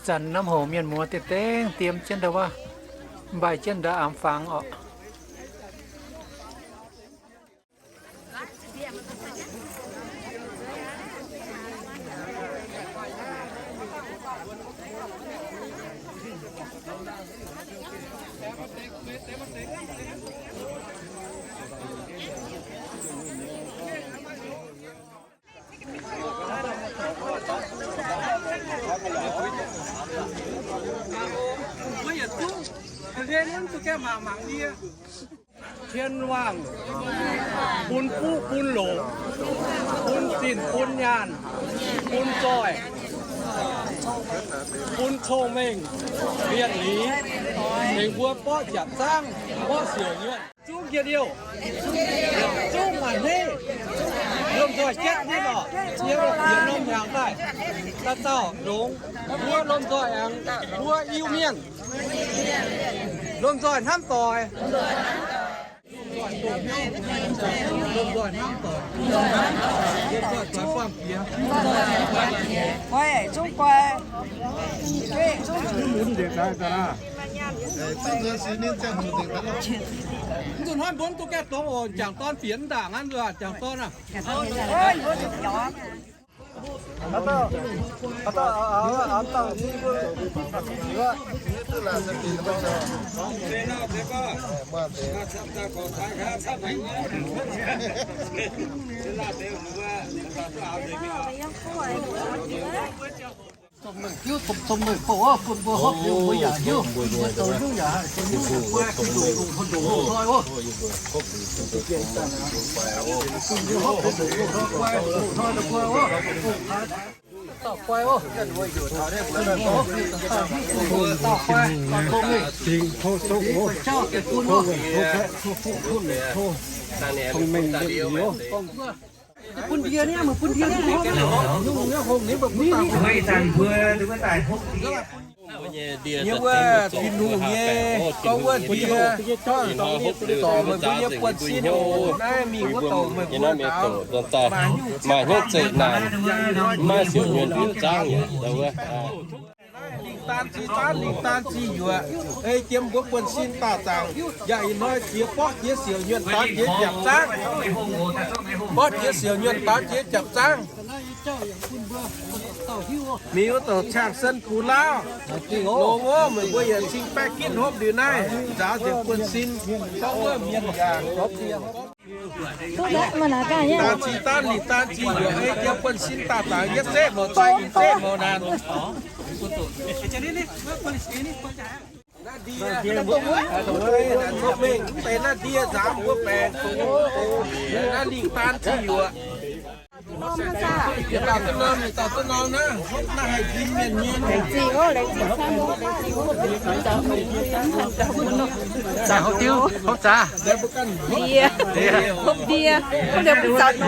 zanc norm hoc mienh muoz deix dengv diem jienv ndau wuov, mbaih jienv ndau aamx fangx orqc. Tien Wangh, bun fuqv bun longc, bun zinh bun nyaanh, bun zoih, bun cong-mengh, mienh liz, tengx mbuo borqv jaax zaangv, borqv siouc nyuonh, zungv njien-youh, zungv maaih hneiv, lomh nzoih jatv nyei lorqc, yiem norm hnyangx daaih, daaih dauh longx, mbuo lomh nzoih aengx mbuo Iu-Mienh, lomh nzoih hnamv doic. Nzunc hnoi mbuo duqv gaengh dongz oc, jangc dorn bieqc ndaangc aqv, jangc dorn aac. Hiuv domh domh meih bouh wuov, bun mbuo hopv liuz mbuo yaac hiuv, mbuo zoux hiuv yaac haih zoux hiuv yaac guai, bun ndongc ndongc ndongc loz-hnoi wuov. Bun mbuo hopv ndongc ndongc loz-hnoi guai wuov. Dauh guai wuov. Dauh guai. Dauh guai. Dauh guai. Thông minh, thông minh. Bun ndie niaa, meih bun ndie niaa. Ih zanc mbuo, mbuo daaih hopv ndie. Yie wuov Tin-Hungh nyei, gorngv wuov ndie, dorh meih mbuo nyei buonv-sin oc. Naaiv mingh wuov douc meih mbuo daaih maaih hnyouv zeqc naanc, maiv siouc nyuonh biouv zaangv yaac wuov. Lingh daan zinh zaanv, lingh daan zinh yuoqc, ei jiem mbuo buonv-sin daaih zaangc, yaac ih hnoi jiex borqv jiex siouc nyuonh daaux jiex japc zaangv. Borqv jiex siouc nyuonh daaux jiex japc zaangv. Mingh wuov douc Cang Sen Bungx Laauv, longx wuov, meih mbuo yietc cing baeqv ginv hopv liuz naaiv, nzaaux nzengc buonv-sin, gorngv wuov mienh yaac hopv. Daan zinh daan lingh daan zinh yuoqc, ei jiem buonv-sin daaih zaangc yietv zeqv mouc daaih, yietv zeqv mouc naanc. Naaiv ndie, mv deix naaiv ndie nzaaux mbuo baengc. Naaiv lingh daan zinh yuoqc. Dauh duqv norm, dauh duqv norm naaiv, naaiv haih njien mienh nyei. Zaqc hopv diuv, hopv zaqc. Ndie, hopv ndie, hopv ndie mbuo zaux nongx aqv.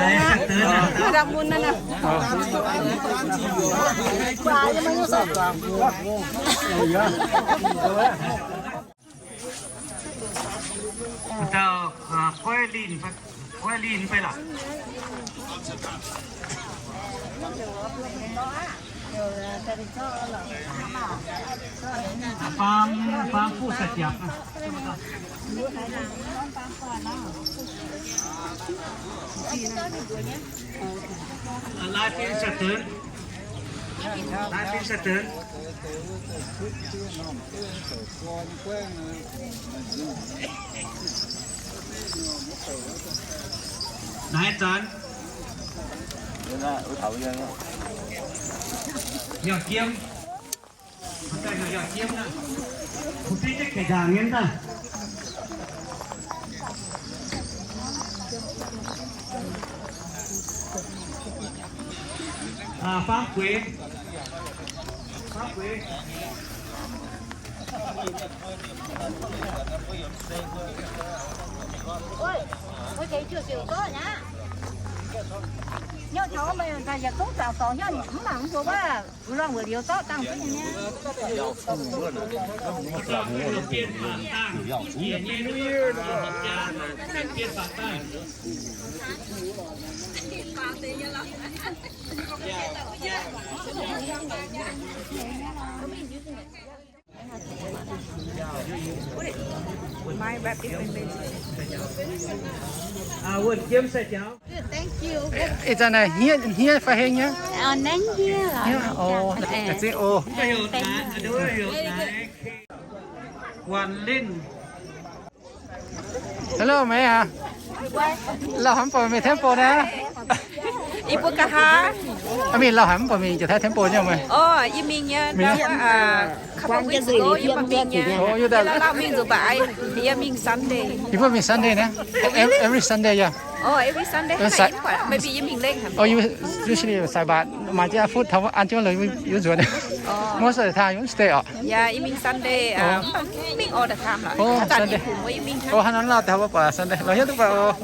Mv daaih mun naaiv nor. Dauh, aa, Guai Linh, Guai Linh fai lorqc? Aa, Faam, Faam Fuqv Sai-Japc. Aa, Lai Fin Sai-Deix. Lai Fin Sai-Deix. Naaiv zanc, Yauh Jiem. Yauh Jiem naaiv, mbuo bieiv jienv keic ndaangc nyei daaih. Aa, Faam Gueix. Faam Gueix. My wrap is in Thank you. Ih zanc naaic hniev, hniev fai heng nyei? Ờ, nengv hniev lorqc. Hniev, oh, I think, oh. Thank you. Hello, meih aac. Lauh haaix mv buatc meih temple naaiv? Yie mbuo nqa'haav. Aa, mingh lauh haaix mv buatc mingh Janx-Taiv temple nyei meih? Orv, yie mingh nyei. Couple weeks ago, yie mbuo mingh nyei. Oh, yie lauh lauh mingh nzuqc mbac, yie mingh Sunday. Yie mbuo mingh Sunday naaiv. Oh, really? Every Sunday, yeah. Oh, every Sunday. Maybe yie mingh lengh haic. Oh, usually Saibaatc maaih jienv futv taux an jienv lorqc, yie mbuo nzuonx. Most of the time, yie mbuo stay orqc. Yeah, yie mingh Sunday, mingh all the time lorqc. Oh, Sunday. Oh, haaix nor lauh taux mbuo buatc Sunday. Lorz hiuv duqv baac oc.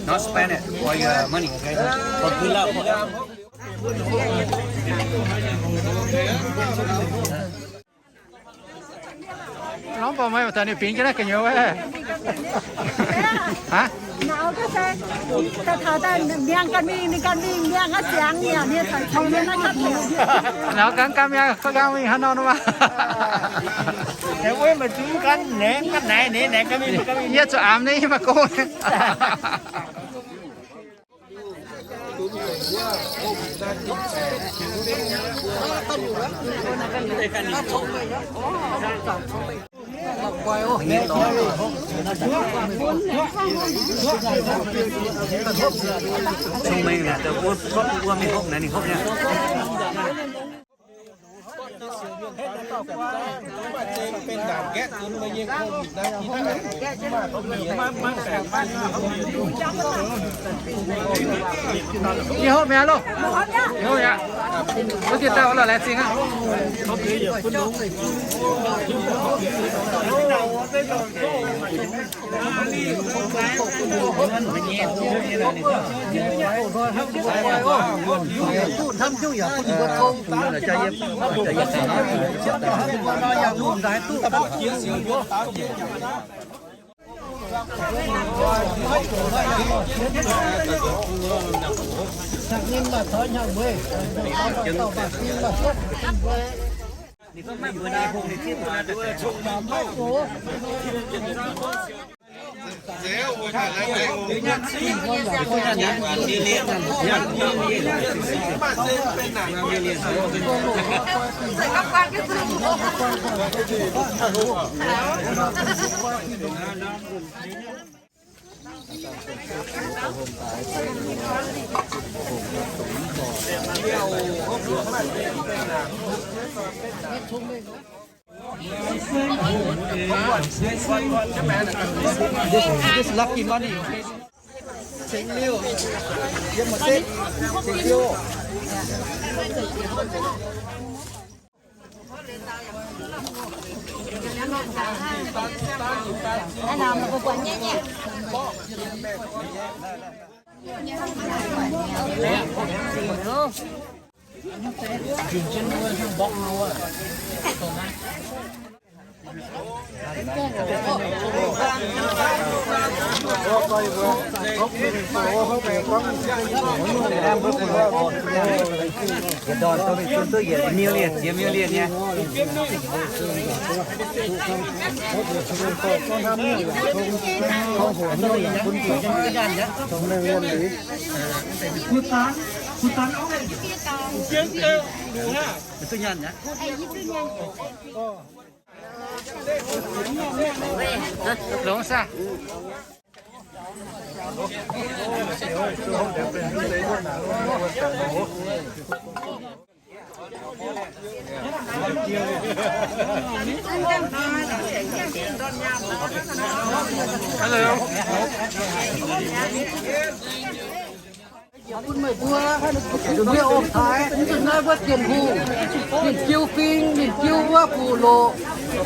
Not spend it for your money, okay? For good luck. Lorz mv baac meih daaih ninh bingx jienv naaiv gu'nyuoz wuov. Aav, nauz ganh ganh mi'aqv, ganh mingh haaix nor nor maah. Yie zuqc amx nyei, yie maiv go. Cong-mengh naaic, wuov, wuov mingh hopv naaiv ninh hopv nyei. Yie hopv mi'aqv loh. Yie hopv mi'aqv. Wuov dieh dauh lorqc, laengz zingh aqv. This, this lucky money. Longx saah? Hello. Bun meih mbuo, meih ong-taaix, mv zuqc naaiv wuov Tin-Hungh, ninh jiu fing, ninh jiu wuov fuqv loqc,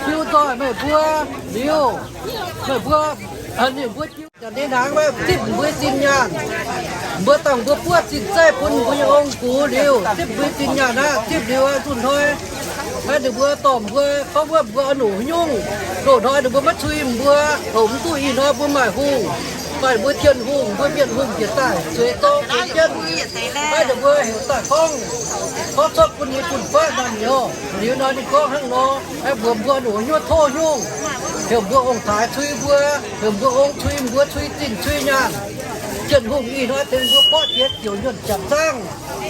jiu nzoih meih mbuo liuz, meih mbuo, ninh mbuo jiu, ninh hnangv wuov zipv mbuo zinh nyaanh. Mbuo dangh mbuo buov zinh zeiv bun mbuo nyei ong-gux liuz, zipv mbuo zinh nyaanh aqv. Zipv liuz zunh hnoi, ninh mbuo dorh mbuo gorngv wuov mbuo oix longc haaix nyungc. Loz-hnoi ninh mbuo maiv cui mbuo, houc mv duqv ih hnoi mbuo maaih hungh, maaih mbuo Tin-Hungh, mbuo mienh hungh jiex daaih zueiz zorng zueiz jienv. Naaiv ninh mbuo heuc daaih gorngv, gorngv cuotv bun ninh fun-faqv naamh nyouz. Liuz nor ninh gorngv hnangv nor, mbuox mbuo longc haaix nyungc tov nyungc, heuc mbuo ong-taaix cui mbuo, heuc mbuo ong cui mbuo, cui zinh cui nyaanh. Tin-Hungh ih hnoi tengx mbuo borqv jiex ziouc nyuonh jangc zaangv.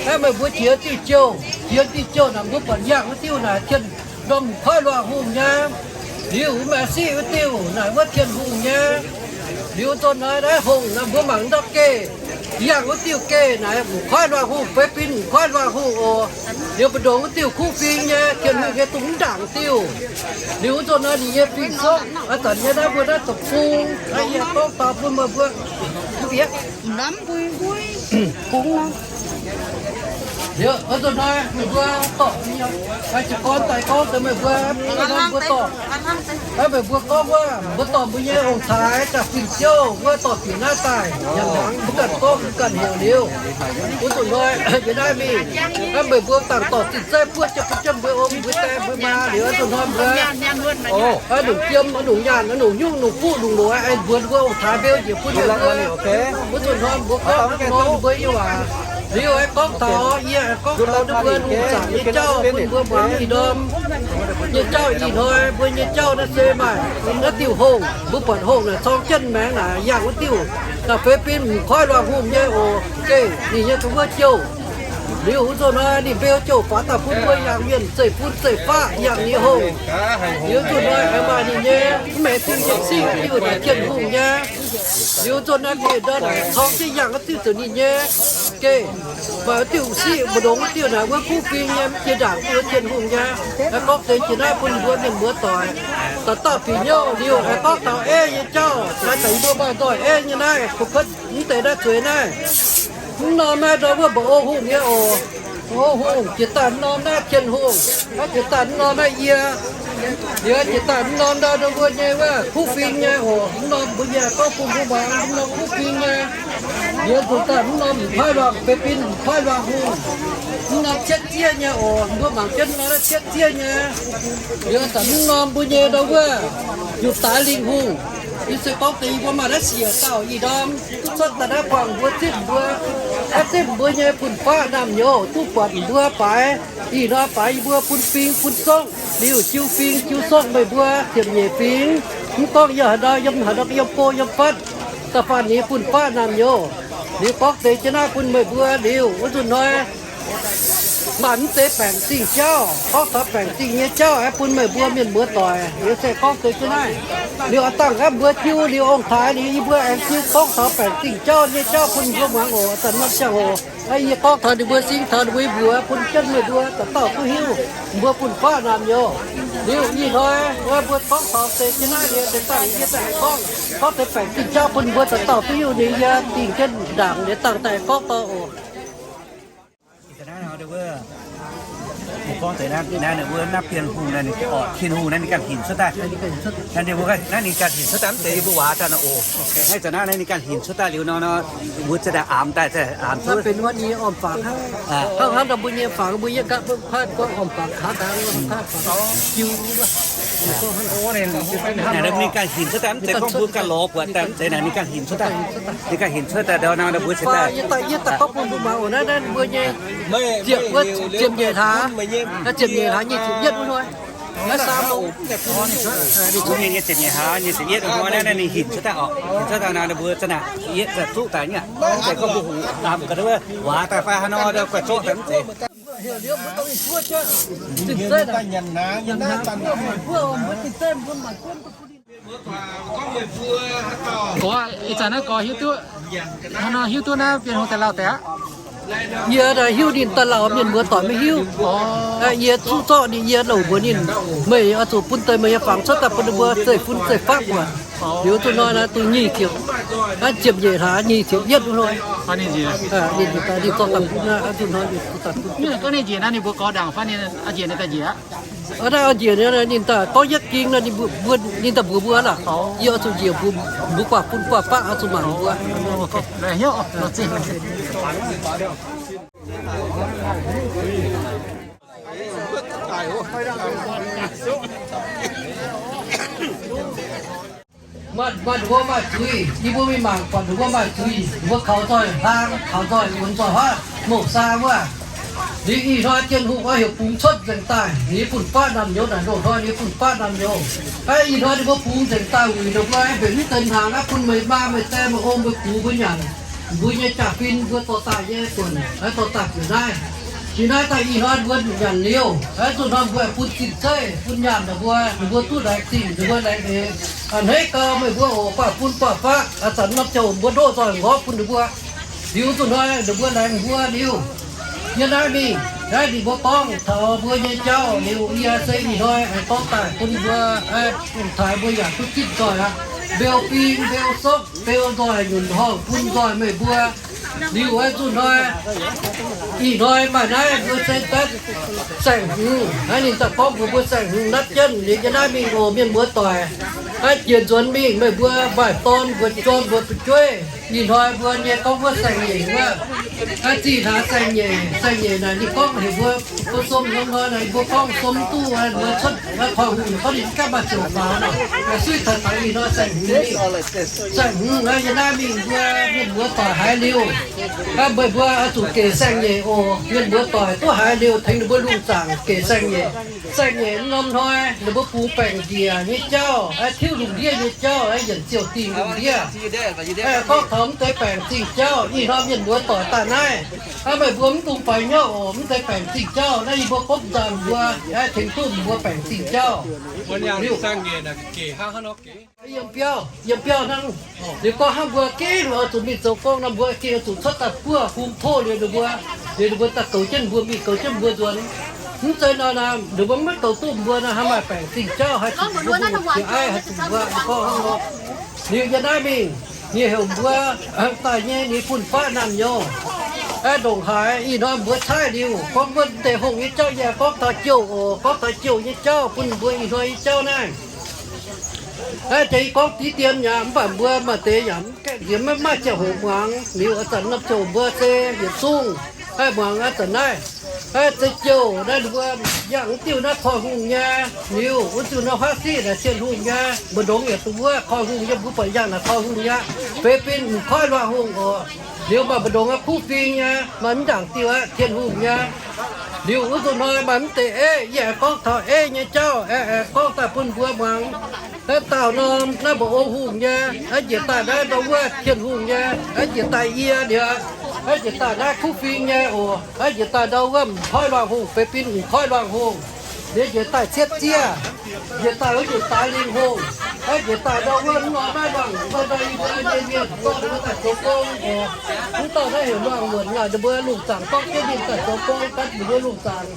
Naaiv meih mbuo jiex diuh jouh, jiex diuh jouh naaic mbuo buatc yangh wuov diuh naaic Tin, ndorm koiv luangh hungh nyei. Liuz maaih siqv wuov diuh naaic wuov Tin-Hungh nyei. Liuz nzunc naaiv, naaiv hungh naaic mbuo mangc ndortv geh, yangh wuov diuh geh naaic m'koiv luangh hungh, fei bin m'koiv luangh hungh oc. Liuz mbu'ndongx wuov diuh kuv fing nyei, Tin-Hungh nyei dungx ndaangc diuh. Liuz wuov nzunc naaiv ninh nyei fing-soqv, a'zanc nyei naaiv mbuo naaiv deic-bung, yie gorngv taux bun meih mbuo, mv bieqc. Liuz wuov nzunc naaiv meih mbuo dorh, jiez gorn daaih gorngv deix meih mbuo, mbuo dorh, meih mbuo gorngv wuov, mbuo dorh mbuo nyei ong-taaix daaih fingx-ziouv wuov dorh bieqc naaiv daaih, yangh hnaangx mbuo ganh gorngv mbuo ganh heuc liuz. Wuov nzunc hnoi yie naaiv mingh, meih mbuo dangh dorh zinh zeiv buov jienv bun jienv mbuo ong mbuo die mbuo maa liuz, wuov nzunc hnoi mbuo, longc jiem, longc nyaanh, longc nyungc, longc fuqv, longc loz, aengx mbuox mbuo ong-taaix mbeu njiec bun ninh mbuo. Wuov nzunc hnoi mbuo gorngv nor mbuo nyei waac. Liuz aengx gorngv taux, yie aengx gorngv taux ninh mbuo lungh zaangc nyei jauv bun mbuo muangx ih ndorm nyei jauv. Ih hnoi mbuo nyei jauv naaiv se maaih naaiv diuh hungh, mbuo buatc hungh naaic corng jienv maengx naaic yangh wuov diuh, naaiv fei bin m'koiv luangh hungh nyei oc. Geh ninh nyei dongh wuov jouh. Liuz wuov nzunc hnoi ninh mbeu jouh faaux daaih bun mbuo yangh mienh zeiv-fun zeiv-faqv yangh nyei hungh. Liuz nzunc hnoi aengx maaih ninh nyei mv maengx fing yietc siqv diuh naaic Tin-Hungh nyei. Liuz nzunc naaiv geh ndorm naaic corng jienv yangh wuov diuh zoux ninh nyei. Geh maaih wuov diuh siqv mbu'ndongx wuov diuh naaic wuov kuv fing nyei mv jiex ndaangc diuh Tin-Hungh nyei. Aengx gorngv deix jiex naaiv bun mbuo mienh muoz doic, dauh dauh bieqc hnyouv liuz aengx gorngv taux ei nyei jauv, naaiv deix mbuo maaih nzoih ei nyei naaiv, kuv kuotv mv deix naaiv zueiz naaiv. Mv norm naaiv ndau wuov mba'ong hungh nyei oc. Mba'ong hungh jiex daaih mv norm naaiv Tin-Hungh, naaiv jiex daaih mv norm naaiv yie, liuz jiex daaih mv norm ndau ndau mbuo nyei wuov kuv fing nyei oc. Mv norm mbuo nyei gorngv bun mbuo muangx, mv norm kuv fing nyei. Liuz nzunc daaih mv norm m'koiv luangh fei bin m'koiv luangh hungh. Mv norm cietv zieqv nyei oc. Mbuo mangc jienv mv norm naaiv cietv zieqv nyei. Liuz daaih mv norm mbuo nyei ndau wuov nyutc daaix lingh hungh. Yie se gorngv deix yie mbuo maaih naaiv siec dauh ih ndorm duqv cuotv daaih naaiv buangh mbuo zipv mbuo, aeqv, zipv mbuo nyei fun-faqv naamh nyouz duqv buatc mbuo faix. Ih hnoi faix yie mbuo bun fing bun songv liuz jiu fing jiu songv meih mbuo ziepc nyeic fingx. Mv gorngv yiem haaix ndau, yiem haaix ndau, yiem go yiem fatv, da'faanh ninh fun-faqv naamh nyouz. Liuz gorngv deix jienv naaiv bun meih mbuo liuz wuov nzunc hnoi maaih mv deix baengc zingh jauv, gorngv taux baengc zingh nyei jauv aeqv, bun meih mbuo mienh muoz doic. Liuz se gorngv deix jienv naaiv, liuz a'dangh aeqv mbuo jiu liuz ong-taaix liuz yie mbuo aengx jiu gorngv taux baengc zingh jauv nyei jauv bun mbuo muangx oc. Zanc norm ziangh hoc yie gorngv taux ninh mbuo sing taux ninh mbuo mbuox bun jienv meih mbuo dauh dauh duqv hiuv mbuo fun-faqv naamh nyouz. Liuz ih hnoi mbuo gorngv taux deix jienv naaiv liuz deix dangh yie daaih gorngv, gorngv deix baengc zingh jauv bun mbuo dauh dauh duqv hiuv ninh yie dingh jienv ndaangc liuz dangh daaih gorngv dorh oc. Gorngv deix naaiv, naaiv ninh mbuo naaiv Bienh Hungh naaiv, ninh orqc Tin-Hungh naaiv ninh ganh hinc cuotv daaih. Naaiv ninh mbuo, naaiv ninh ganh hinc cuotv daaih mv zeiz yie mbuo waac daaih nor oc. Naaiv zanc naaiv ninh ganh hinc cuotv daaih liuz nor, nor mbuo za'gengh aamx daaih, za'gengh aamx cuotv. Hnangv hnangv nor mbuo nyei fangx hnangv, hnangv hnangv nor mbuo nyei fangx, mbuo yie ganh mv paaiv gorngv aamx fangx haaix daaih, mv paaiv fangx jiu. Naaiv ninh ganh hinc cuotv daaih, mv zeiz gorngv mbuo ganh lorz buatc daaih, mv zeiz naaic ninh ganh hinc cuotv daaih. Ninh ganh hinc cuotv daaih ndau nor, mbuo cingx daaih, yie daaih gorngv bun mbuo muangx oc. Naaiv, naaiv mbuo nyei ziepc, ziepc nyeic hlaax, ziepc nyeic hlaax nyic ziepc yietv wuov hnoi. Naaiv saam longx. Mbuo mienh nyei ziepc nyeic hlaax nyic ziepc yietv wuov hnoi naaiv, naaiv ninh hinc cuotv daaih oc. Hinc cuotv daaih nor, ninh mbuo za'gengh naaiv yietv daaih zuqv daaih nyei. Mv zeiz gorngv mbuo hungx aamx ga'ndiev waac daaih fai haaix nor, guaix zorqv daaih mv zeiz. Gorx, ih zanc naaiv gorx hiuv duqv, hnangv nor hiuv duqv naaiv Bienh Hungh daaih lauh deix aqv. Yie hiuv ninh daaih lauh, mienh muoz doic maiv hiuv. Yie zuqv zorqv ninh, yie nouc mbuox ninh, meih oix zuqc bun deix meih nyei fangx cuotv daaih bun ninh mbuo zeiv-fun zeiv-faqv buatc. Liuz zuqc hnoi naaiv duqv nyic ziepc, naaiv ziepc nyeic hlaax nyic ziepc yietv wuov hnoi. Ninh daaih, ninh zorqv daaih bun naaiv, zuqc hnoi ninh daaih bun. Ninh mbuo gorngv ndaangc fai ninh njiec, naaiv njiec ninh daaih njiec aqv. Naaiv njiec ninh daaih gorngv yietv ging nor, ninh mbuo, ninh daaih mbuox mbuo lorqc. Yie oix zuqc njiec mbuo, mbuo guaax bun guaax faqv oix zuqc mangc mbuo. Maaih, maaih ninh mbuo maaih zuiz, yie mbuo mingh mangc buatc ninh mbuo maaih zuiz, ninh mbuo kaux nzoih hlang, kaux nzoih lunx nzoih huaav, mouc saa wuov. Liuz ih hnoi Tin-Hungh oix heuc bungx cuotv nzengc daaih, ninh fun-faqv naamh nyouz naaic, loz-hnoi ninh fun-faqv naamh nyouz. Aav, ih hnoi ninh mbuo bungx nzengc daaih wuic ninh mbuo mbenc mv deix hnaangx aqv, bun meih maa meih die meih ong meih gux mbuo nyanc. Mbuo nyei jaa-fin mbuo dorh daaih nyei buonc, dorh daaih buonc naaiv. Jiex naaiv daaih ih hnoi mbuo nyanc liuz, zuqc hnoi mbuo bun zinh zeiv bun nyaanh ninh mbuo, ninh mbuo duqv laengz zingh, ninh mbuo laengz eix. A'hneiv gau meih mbuo oc, buatc bun buatc faqv, a'zanc norm ziangh hoc mbuo ndoqv nzoih nqorngv bun ninh mbuo. Liuz zuqc hnoi ninh mbuo laengz mbuo liuz, yie naaiv mingh, naaiv ninh mbuo gorngv taux mbuo nyei jauv liuz, yie se ih hnoi aengx gorngv daaih bun mbuo, taaix mbuo yaac duqv zinh nzoih aqv. Mbeu fing, mbeu sokv, mbeu nzoih nyunc horngh bun nzoih meih mbuo. Liuz zuqc hnoi, ih hnoi maaih naaiv mbuo se daaih saeng-hmz, naaiv ninh daaih gorngv mbuox mbuo saeng-hmz natv jienv liuz yie naaiv mingh oc, mienh muoz doic. Naaiv jiex nzuonx mingh meih mbuo maaih dorn mbuo jorm mbuo fu'jueiv. Ih hnoi mbuo nyei gorngv wuov saeng-nyeic wuov, naaiv zinh hlaax saeng-nyeic, saeng-nyeic naaic ninh gorngv heuc mbuo, mbuo som norm hnoi naaic mbuo gorngv som duqv mbuo cuotv koiv-hungh, gorngv ninh ganh maaih ziouc faaux nor, suiv taux taux ih hnoi saeng-hmz mingh. Saeng-hmz naaiv yie naaiv mingh mbuo mienh muoz doic haiz liuz, meih mbuo oix zuqc gec saeng-nyeic oc. Mienh muoz doic duqv haiz liuz tengx ninh mbuo lungh zaangc gec saeng-nyeic. Saeng-nyeic norm hnoi ninh mbuo bungx baengc njiec nyei jauv, tiuv lungh ndiev nyei jauv, yienc ziouc dingh lungh ndiev. Gorngv taux mv deix baengc zingh jauv, ih hnoi mienh muoz doic daaih naaiv, meih mbuo mv dungx faix hnyouv oc. Mv deix baengc zingh jauv naaiv yie mbuo gomv nzangc mbuo, tengx duqv mbuo baengc zingh jauv. Yiem biauv, yiem biauv hnangv. Liuz gorngv hnangv mbuo gengh oix zuqc mingh zoux gong nor, mbuo gengh oix zuqc cuotv daaih buov hung tov liuz ninh mbuo, liuz ninh mbuo daaih goux jienv mbuo, mingh goux jienv mbuo nzuonx. Mv zeiz nor, ninh mbuo maiv goux duqv mbuo nor, haih maaih baengc zingh jauv, haih zuqc mbuo, mbuo jiex aiv, haih zuqc mbuo gorngv hnangv nor. Liuz yie naaiv mingh, ninh heuc mbuo daaih nyei, ninh fun-faqv naamh nyouz, ndongc haaix ih hnoi mbuo caaiv liuz gorngv wuov deix hungh nyei jauv, yie gorngv taux jouh oc, gorngv taux jouh nyei jauv bun mbuo ih hnoi nyei jauv naaiv. Naaiv jiex gorngv diqv dien yaac mv baac mbuo maaih deix yaac mv gaengh nziex, maiv maaih ziangh hoc muangx. Liuz a'zanc norm ziouc mbuo se yietc zungv haih muangx a'zanc naaiv. Naaiv se jouh naaiv ninh mbuo yangh diuh naaiv koiv-hungh nyei. Liuz wuov diuh naaiv huaav siqv naaic Tin-Hungh nyei. Mbu'ndongx yaac dongh wuov koiv-hungh nyei, mbuo buatc yangh naaic koiv-hungh nyei. Feix bin m'koiv luangh hungh oc. Liuz maaih mbu'ndongx aqv kuv fing nyei, maaih mv ndaangc diuh aqv Tin-Hungh nyei. Liuz wuov nzunc hnoi maaih mv deix eiv, yie aengx gorngv taux eiv nyei jauv, aengx gorngv daaih bun mbuo muangx. Naaiv dauh norm naaiv mbu'ndongx hungh nyei, naaiv njiec daaih naaiv ndau wuov Tin-Hungh nyei, naaiv njiec daaih yie liuz, naaiv njiec daaih naaiv kuv fing nyei oc, naaiv njiec daaih ndau wuov m'koiv luangh hungh, feix bin m'koiv luangh hungh. Liuz njiec daaih cietv ziev, njiec daaih wuov njiec daaih lingh hungh, naaiv njiec daaih ndau wuov mv norm naaiv luangh wuov ndau yie mbuo nyei mienh dorh mbuo daaih zoux gong oc. Mv dauh naaiv heuc luangh wuonc naaic, ninh mbuo lungh zaangc dorh jienv ninh daaih zoux gong, daaih ninh mbuo lungh zaangc.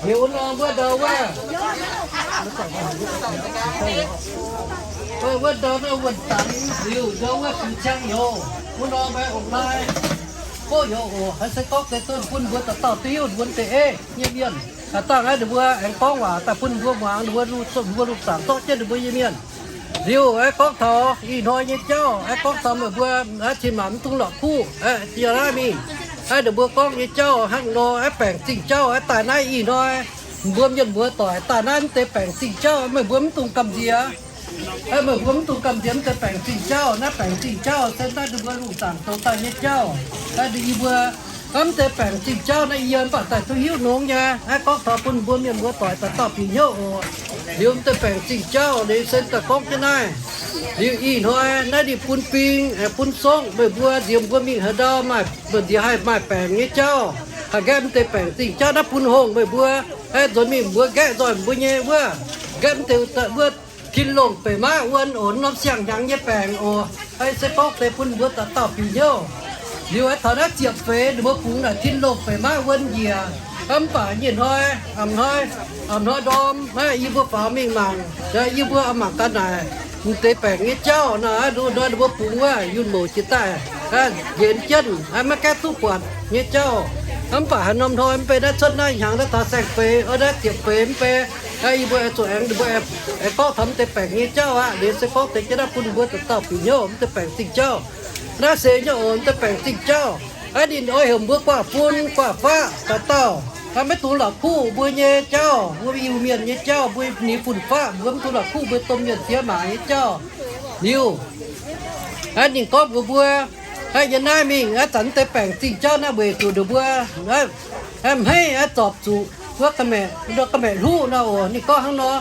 Liuz wuov norm wuov ndau wuov, wuov ndau naaiv wuonh zanc liuz ndau wuov fingx ciang youz, wuov norm mbaix ong-laai, gox youz oc. Haaix se gorngv deix dunh bun mbuo dauh dauh duqv hiuv wuonx deix eiv nyei mienh. Aa, dangh naaiv ninh mbuo aengx gorngv waac daaih bun mbuo muangx, ninh mbuo lungh, mbuo lungh zaangc zorqv jienv ninh mbuo nyei mienh. Liuz aengx gorngv taux ih hnoi nyei jauv, aengx gorngv taux meih mbuo, aa, cin-maanc mv dungx la'kuqv, aa, jiex naaiv mingh. Aa, ninh mbuo gorngv nyei jauv hnangv nor, aa, baengc zingh jauv, aa, daaih naaiv ih hnoi, mbuo mienh muoz doic daaih naaiv mv deix baengc zingh jauv, meih mbuo mv dungx gamh nziex. Aa, meih mbuo mv dungx gamh nziex mv deix baengc zingh jauv. Naaiv baengc zingh jauv se naaiv ninh mbuo lungh zaangc zoux daaih nyei jauv. Aa, yie mbuo mv deix baengc zingh jauv naaiv yie mv baac daaih duqv hiuv nongx nyei. Aa, gorngv taux bun mbuo mienh muoz doic dauh dauh bieqc hnyouv oc. Liuz mv deix baengc zingh jauv liuz se daaih gorngv jienv naaiv. Liuz ih hnoi naaiv ninh bun bing, aengx bun songv meih mbuo nziex mbuo mingh haaix ndau maaih, mbuo nziex haih maaih baengc nyei jauv. Haih nqaeqv mv deix baengc zingh jauv naaiv bun hongh meih mbuo, aengx nzuonx mingh mbuo nqaeqv nzoih mbuo nyei wuov, nqaeqv mv deix wuov tin-longh beic maiv wuon oc, norm siang-hnyangx nyei baengc oc. Aa, se gorngv deix bun mbuo dauh dauh bieqc hnyouv. Liuz aengx taux naaiv ziepc feix ninh mbuo bungx naaic tin-longh beic maiv wuon njiec. Mv baac nyei hnoi, a'hnoi, a'hnoi ndorm, yie mbuo faaux mingh mangc, yie mbuo mangc gaax naaic, mv deix baengc nyei jauv naaiv, hnoi ninh mbuo bungx wuov yunh mouc jiex daaih, nqenx jienv, maiv gaengh duqv buatc nyei jauv. Mv baac haaix norm hnoi mv bei naaiv cuotv naaiv hnyangx naaiv taux saeng-feix, naaiv ziepc feix mv bei, yie mbuo zuqc aengx, mbuo aengx gorngv taux mv deix baengc nyei jauv aqv. Liuz se gorngv deix jienv naaiv bun mbuo dauh dauh bieqc hnyouv mv deix baengc zingh jauv. Naaiv se nyei oc, mv deix baengc zingh jauv. Aa, ninh oix heuc mbuo guaax fun guaax faqv dauh dauh, maiv dungx la'kuqv mbuo nyei jauv, mbuo Iu-Mienh nyei jauv, mbuo nyei fun-faqv, mbuo mv dungx la'kuqv mbuo domh mienh siex maac nyei jauv. Liuz, aa, ninh gorngv mbuox mbuo, aa, yiem naaiv mingh, aa, zanc mv deix baengc zingh jauv naaiv weic zuqc ninh mbuo, aa, mv hei, aa, zorpc zuqc wuov ga'maeqc, ga'maeqc hluqv nor oc. Ninh gorngv hnangv nor,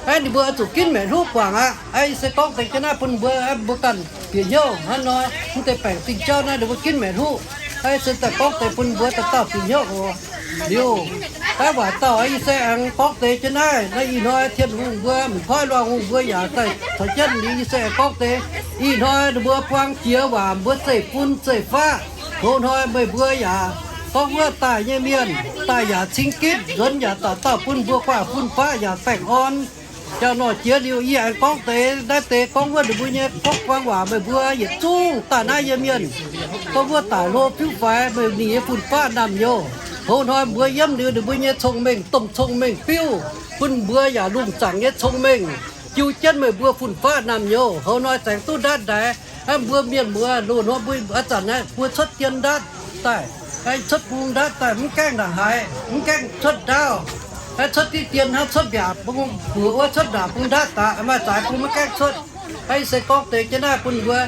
aa, ninh mbuo oix zuqc ginv maeqc hluqv guangc aqv. Aa, yie se gorngv deix jienv naaiv bun mbuo, aa, mbuo ganh bieqc hnyouv hnangv nor, mv deix baengc zingh jauv naaiv ninh mbuo ginv maeqc hluqv. Aa, yie se daaih gorngv deix bun mbuo dauh dauh bieqc hnyouv oc. Liuz, aa, waac dauh yie se aengx gorngv deix jienv naaiv, naaiv ih hnoi Tin-Hungh mbuo, m'nqorngv luangh hungh mbuo yaac daaih caux jienv liuz, yie se aengx gorngv deix. Ih hnoi ninh mbuo buang jiex waac mbuo zeiv-fun zeiv-faqv. Hoz hnoi meih mbuo yaac gorngv wuov daaih nyei mienh, daaih yaac cing gitv, nzuonx yaac dauh dauh bun mbuo guaax fun faqv yaac baengh orn. Jangx nor jiex liuz yie aengx gorngv deix, naaiv deix gorngv wuov ninh mbuo nyei gorngv buang waac meih mbuo yietc zungv daaih naaiv yie mienh, gorngv wuov daic hlo fiuv faix meih ninh nyei fun-faqv naamh nyouz. Hoz hnoi mbuo yiem liuz ninh mbuo nyei cong-mengh, domh cong-mengh biuv bun mbuo yaac lungh zaangc nyei cong-mengh jiu jienv meih mbuo fun-faqv naamh nyouz. Hoz hnoi zaengx duqv ndaatv ndaix, aa, mbuo mienh muoz, loz-hnoi mbuo a'zanc naaiv mbuo cuotv dien ndaatv daaih, cuotv bung ndaatv daaih, mv gaengh ndongc haaix, mv gaengh cuotv ndaauv, cuotv diqv dien hnangv cuotv mbiaauc bung, mbuoqc wuov cuotv ndaauv bung ndaatv daaih, maaih zaaix bung maiv gaengh cuotv. Aa, yie se gorngv deix jienv naaiv bun mbuo,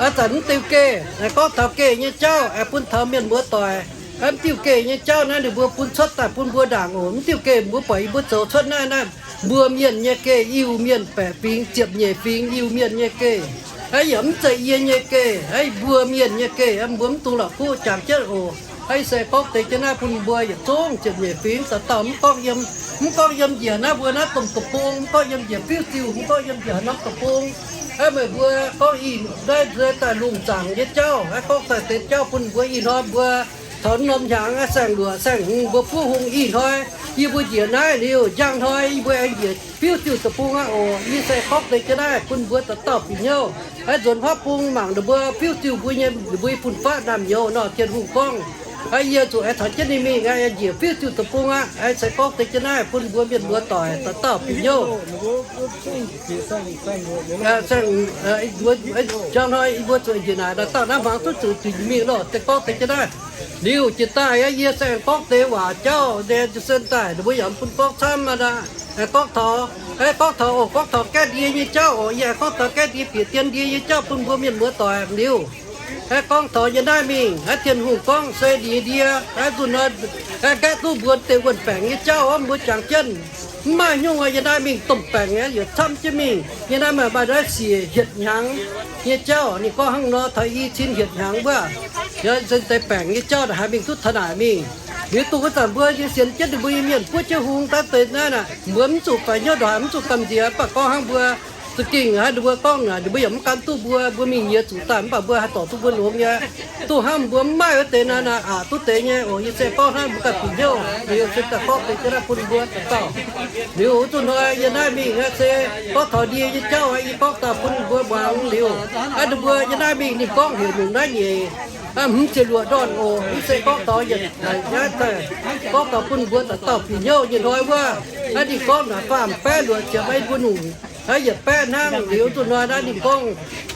aa, zanc mv diuh geh, gorngv taux geh nyei jauv, aa, bun taux mienh muoz doic, aa, mv diuh geh nyei jauv naaiv ninh mbuo bun cuotv daaih bun mbuo ndaangc oc. Mv diuh geh mbuo buatc yie mbuo zoux cuotv naaiv, naaiv mbuo mienh nyei geh, Iu-Mienh baeqc fingx, ziepc nyeic fingx Iu-Mienh nyei geh. Aa, yaac mv zeiz yie nyei geh, aa, mbuo mienh nyei geh, aa, mbuo mv dungx la'kuqv jangx jienv oc. Aa, yie se gorngv deix jienv naaiv bun mbuo yietc zungv ziepc nyeic fingx dauh dauh, mv gorngv yiem, mv gorngv yiem njiec naaiv mbuo naaiv domh deic-bung, mv gorngv yiem njiec fiuv ziuh, mv gorngv yiem njiec haaix norm deic-bung. Aa, meih mbuo gorngv ih naaiv nzueic daaih lungh zaangc nyei jauv, aa, gorngv daaih deix jauv bun mbuo ih hnoi mbuo taux norm hnyangx, aa, saeng-luoqc saeng-hmz mbuo buov hung ih hnoi, yie mbuo njiec naaiv liuz, njang hnoi yie mbuo aengx njiec fiuv ziuh deic-bung aqv oc. Yie se gorngv deix jienv naaiv bun mbuo dauh dauh bieqc hnyouv, aa, nzuonx hopv bung mangc ninh mbuo fiuv ziuh mbuo nyei, ninh mbuo fun-faqv naamh nyouz nor, Tin-Hungh gorngv. Aa, yie zuqc aengx caux jienv ninh mingh aqv, aengx njiec fiuv ziuh deic-bung aqv. Aa, se gorngv deix jienv naaiv bun mbuo mienh muoz doic dauh dauh bieqc hnyouv. Aa, njang hnoi mbuo zuqc njiec naaic dauh dauh naaiv hmuangx duqv zuqc mingh lorh, se gorngv deix jienv naaiv. Liuz jiex daaih aqv, yie se aengx gorngv deix waac jauv, se daaih ninh mbuo yaac mv bun gorngv camv aqv. Aengx gorngv taux, aengx gorngv taux oc, gorngv taux gaeqv ndie nyei jauv oc. Yie aengx gorngv taux gaeqv ndie bieqc dien ndie nyei jauv bun mbuo mienh muoz doic liuz. Aengx gorngv taux yie naaiv mingh, aa, Tin-Hungh gorngv se ndie ndie, aa, nzunc nor, aa, nqaeqv duqv mbuo deix wuonh baengc nyei jauv, aa, mbuo jangx jienv. Mv maaih nyungc, aa, yie naaiv mingh domh baengc aqv, yietc camv jienv mingh. Yie naaiv maaih, maaih ndov siec hietc hnyangx nyei jauv, ninh gorngv hnangv nor, taux i cin hietc hnyangx wuov, yaac se deix baengc nyei jauv naaic haih mingh duqv taux naaic mingh. Liuz dongh wuov zanc mbuo nyei sienx jienv ninh mbuo nyei mienh buov jienv hung daaih deix naaiv naaic, mbuo mv zuqc faix hnyouv ndongc haaix, mv zuqc gamh nziex, mv baac gorngv hnangv mbuo za'gengh haaix ninh mbuo gorngv naaic, ninh mbuo yaac mv gan duqv mbuo, mbuo mingh nyiex zuqc daaih, mv baac mbuo haih dorh duqv mbuo longx nyei. Duqv hnangv mbuo mv maaih wuov deix naaiv, naaiv aqc duqv deix nyei oc. Yie se gorngv hnangv mbuo ganh bieqc hnyouv, liuz se daaih gorngv deix jienv naaiv bun mbuo dauh dauh. Liuz wuov zuqc hnoi yie naaiv mingh aqv, se gorngv taux ndie nyei jauv aqv, yie gorngv daaih bun mbuo muangx liuz, aa, ninh mbuo yie naaiv mingh ninh gorngv heuc nyungc naaiv nyeic Hmz ziepc luoqc ndorn oc. Mv se gorngv taux yietc, naaiv gorngv taux bun mbuo dauh dauh bieqc hnyouv nyei hnoi wuov, naaiv ninh gorngv naaic faam baeqv luoqc ziepc mbuo nyungc, naaiv yietc baeqv hnangv. Liuz zuqc hnoi naaiv ninh gorngv,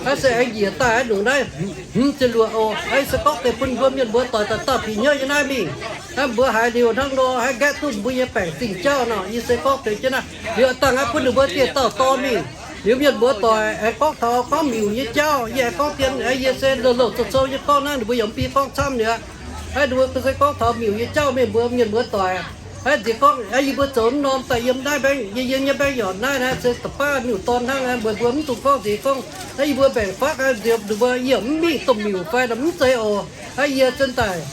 naaiv se aengx njiec daaih aqv, nungc naaiv hmz ziepc luoqc oc. Naaiv se gorngv deix bun mbuo mienh muoz doic dauh dauh bieqc hnyouv nyei naaiv mingh. Naaiv mbuo haiz liuz hnangv nor, haiz gaeqv duqv mbuo nyei baengc zingh jauv nor, yie se gorngv deix jienv naaiv. Liuz dangh aqv bun ninh mbuo dieh dauh dorh mingh. Liuz mienh muoz doic aengx gorngv taux gorngv miuc nyei jauv, yie aengx gorngv dien, yie se louh louh zoux zoux yie gorngv naaiv, ninh mbuo yaac mv bi gorngv camv liuz aqv. Naaiv ninh mbuo se gorngv taux miuc nyei jauv, mienh mbuo mienh muoz doic. Naaiv nziex gorngv yie mbuo zoux mv norm daaih yiem naaiv mbaengx, yie yiem nyei mbaengx nyorc naaiv, naaiv se da'baav miuc-dorn hnangv, mbuo mbuo mv dungx gorngv nziex gorngv naaiv yie mbuo mbaengx-fakv nziex ninh mbuo yie mv mingh domh miuc fai mv zeiz oc. Naaiv yie zinh daaih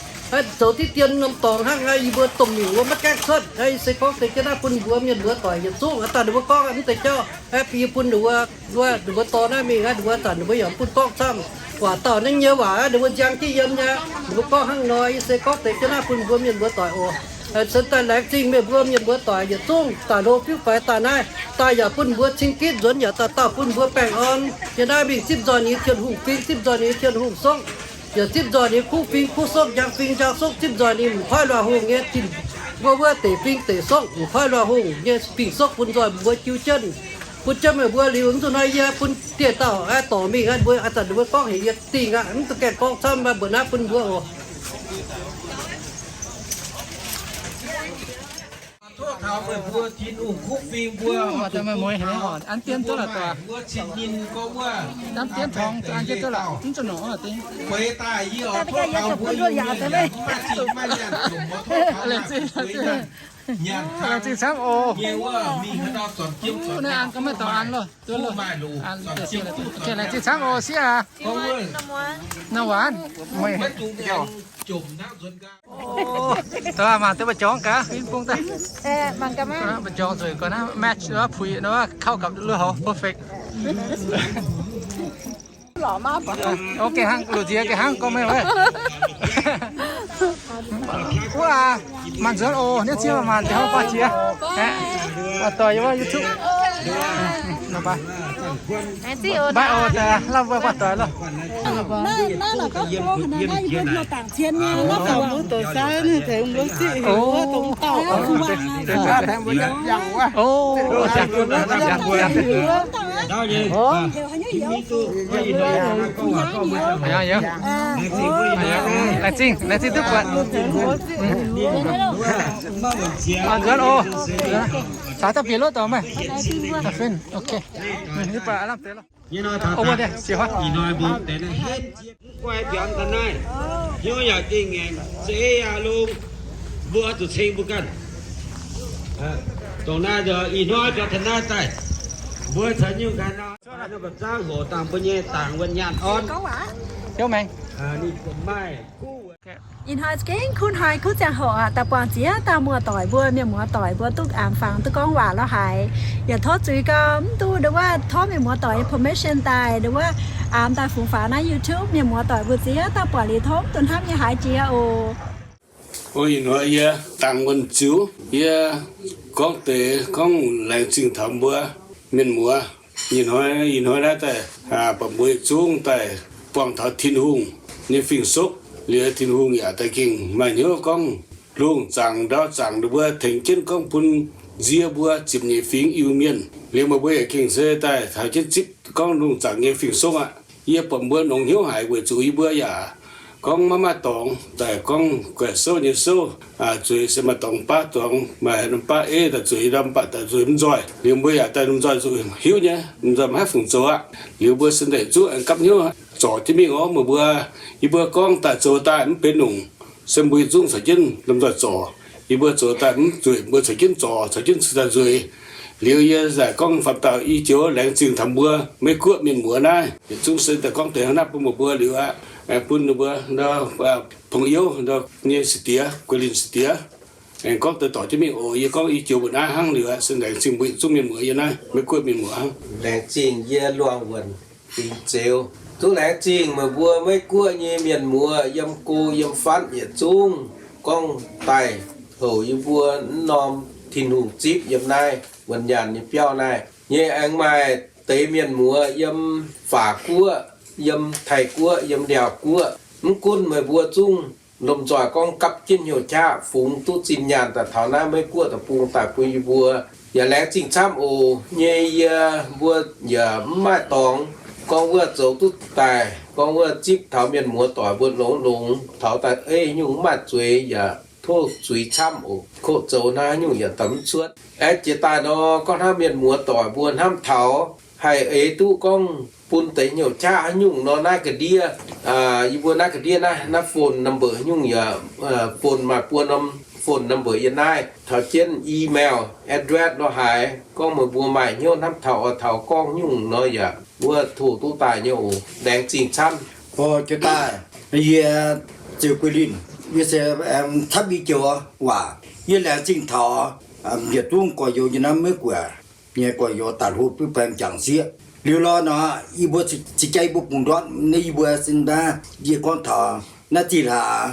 zoux diqv dien norm dorngx hnangv, yie mbuo domh miuc wuov maiv gaengh cuotv. Naaiv yie se gorngv deix jienv naaiv bun mbuo mienh muoz doic yietc zungv, daaih ninh mbuo gorngv mv deix jauv, naaiv bun ninh mbuo, ninh mbuo dorh naaiv mingh, ninh mbuo zanc ninh mbuo yaac bun gorngv camv. Waac dauh naaiv nyei waac, ninh mbuo nziang jienv yiem nyei, ninh mbuo gorngv hnangv nor, yie se gorngv deix jienv naaiv bun mbuo mienh muoz doic oc. Se daaih laengz zingh meih mbuo mienh muoz doic yietc zungv daaih hlo fiuv faix daaih naaiv, daaih yaac bun mbuo cing gitv nzuonx, yaac dauh dauh bun mbuo baengh orn. Yie naaiv mingh zipv nzoih ninh nyei Tin-Hungh fing, zipv nzoih ninh nyei Tin-Hungh sokv, yaac zipv nzoih ninh nyei kuv fing kuv sokv, njang fing njang sokv, zipv nzoih ninh mv koiv luoqc hungh nyei tin, mbuo wuov deic fing deic sokv, mv koiv luoqc hungh nyei fing sokv bun nzoih mbuo jiu jienv, bun jienv meih mbuo liuz, mv zuqc hnoi yie bun dieh dauh dorh mingh aqv, mbuo a'zanc ninh mbuo gorngv heuc yie dingh aqv, mv zuqc gaengh gorngv camv, mbuo naaiv bun mbuo oc. Tov taux meih mbuo Tin-Hungh kuv fing mbuo, mbuo cin nyinh gorngv wuov, feix daaih yie oix tov taux mbuo Iu-Mienh mv maaih zinh maaih nyaanh jomc, oix tov taux nyaanh camv nyei wuov mingh haaix ndau zornc jiem zornc nyaanh, maaih loz zornc jiem zornc nyaanh. Laengz zingh camv oc, sieqv aac. Nor waanc meih, maiv dungx aengx jomc hnangv nzuonx gaax. Mangc deix mbu'jorngx gaax, win bung daaih. Mbu'jorngx nzueic gaax naaiv, match wuov, puix wuov, เข้ากับ lui-houx perfect. Ok hnangv, luc nziex ga'hnangv gorngv meih wuov. Wuov aac, maanc nzuonx oc, nienv ziex maanc deix hnangv, baav jiex. Baav doic yiem wuov YouTube. Baav oc, lamh wuov baav doic loh. Laengz zingh, laengz zingh duqv buatc. Maanc nzuonx oc. Caux dauh bieqc lotv dorngx meih. Ok. Ih hnoi mbuo deix henv jienv mv guai biangx daaih naaiv, hnyouv yaac gengh ngaengc, za'eix yaac longx, mbuo oix zuqc ceng mbuo ganh. Dongh naaiv nzunc ih hnoi biaux taux naaiv daaih, mbuo caux nyungc ganh nor, nor ba'zangv hoc dangh mbuo nyei dangx wuonh nyaanh orn. Ninh maaih Ih hnoi gengh kuv hnoi kuv ziangh hoc aqv, daaih buangh ziex dauh muoz-doic mbuo, mienh muoz-doic mbuo duqv aamx fangx duqv gorngv waac lorz haic. Yaac tov zuiz gau, mv duqv nduov wuov tov mienh muoz-doic nyei permission daaih nduov wuov aamx daaih fungx faaux naaiv YouTube. Mienh muoz-doic mbuo ziex dauh buatc liuz tov mv dungx hnamv nyei haaix jiex oc. O, ih hnoi yie dangx wuonh ziux, yie gorngv deix gorngv laengz zingh taux mbuo mienh muoz. Ih hnoi, ih hnoi naaiv daaih, baac mbuo yietc zungv daaih buangh taux Tin-Hungh nyei fing-sokv liuz, Tin-Hungh yaac daaih gengh maaih hnyouv gorngv lungh zaangc ndau zaangc ninh mbuo tengx jienv gorngv bun nzie mbuo ziepc nyeic fingx Iu-Mienh. Liuz meih mbuo yaac gengh se daaih taux jienv zipv gorngv lungh zaangc nyei fing-sokv aqv. Yie buatc mbuo nongx hnyouv haic weic zuqc yie mbuo yaac gorngv maiv maaih dorngx daaih gorngv guaix souv nyei souv, zueiz se maaih dorngx baav dorngx, maaih norm baav eiv daaih zueiz, norm baav daaih zueiz mv nzoih. Liuz mbuo yaac daaih lomh nzoih zuqc hiuv nyei, lomh nzoih maiv haih fungc zoux aqv. Liuz mbuo se ndeic zuqv aengx gapv hnyouv zorc jienv mingh oc. Meih mbuo, yie mbuo gorngv daaih zoux daaih mv benx nongc, se mbuo yietc zungv caux jienv lomh nzoih zorc. Yie mbuo zoux daaih mv zueiz, mbuo caux jienv zorc, caux jienv cingx daaih nzueic. Liuz yie zaac gorngv faaux dauh i joux laengz zingh taux mbuo Meiv Guoqv mienh muoz naaiv, yietc zungv se daaih gorngv deix hnangv naaiv bun meih mbuo liuz aqv, bun ninh mbuo, Pong Youv nyei seix diex, Guei Lin seix diex, aengx gorngv deix dorc jienv mingh oc. Yie gorngv i joux mbuo naaiv hnangv liuz aqv, se laengz zingh mbuo yietc zungv mienh muoz yiem naaiv Meiv Guoqv mienh muoz hnangv. Laengz zingh yie Luangh Wuonc Fingx Zeuz. Duqv laengz zingh meih mbuo Meiv Guoqv nyei mienh muoz yiem go yiem fatv yietc zungv gorngv daaih houc yie mbuo mv norm Tin-Hungh zipv yiem naaiv wuonh nyaanh nyei biauv naaiv nyei. Aengx maaih deix mienh muoz yiem Faac Guoqv, yiem Taiv Guoqv, yiem Ndiaauc Guoqv, Mv gunv meih mbuo zungv lomh nzoih gorngv gapv jienv hnyouv qaqv fungx duqv zinh nyaanh daaih taux naaiv Meiv Guoqv deic-bung daaih bun yie mbuo yaac laengz zingh camv oc. Nyei yie mbuo yaac mv maaih dorngx gorngv wuov zoux duqv daaih, gorngv wuov zipv taux mienh muoz doic mbuo longx longx taux daaih ei nyungc mv maaih zuiz yaac tov zuiz camv oc. Koqv zoux naaiv nyungc yaac daaih mv cuotv. Aeqv, jiex daaih nor gorngv hnangv mienh muoz doic mbuo hnamv taux haih eix duqv gorngv bun deix hnyouv qaqv haaix nyungc nor naaiv ga'ndiev, yie mbuo naaiv ga'ndiev naaiv, naaiv phone number haaix nyungc yaac, phone maaih buo norm phone number yiem naaiv, taux jienv email address nor haaix, gorngv meih mbuo maaih hnyouv hnamv taux oix taux gorngv nyungc nor yaac wuov tov duqv daaih nyei oc. Laengz zingh camv. Jiex daaih, yie Ziouv Guilin, yie se camv i joux waac. Yie laengz zingh taux yietc zungv gorx-youz nyei naaiv Meiv Guoqv nyei gorx-youz daaih hlo biuv baengx jangc sieqv. Liuz lorz nor, yie mbuo ziex jaa yie mbuo bungx ndortv naaiv yie mbuo sin daaih yie gorngv taux naaiv zih hlaax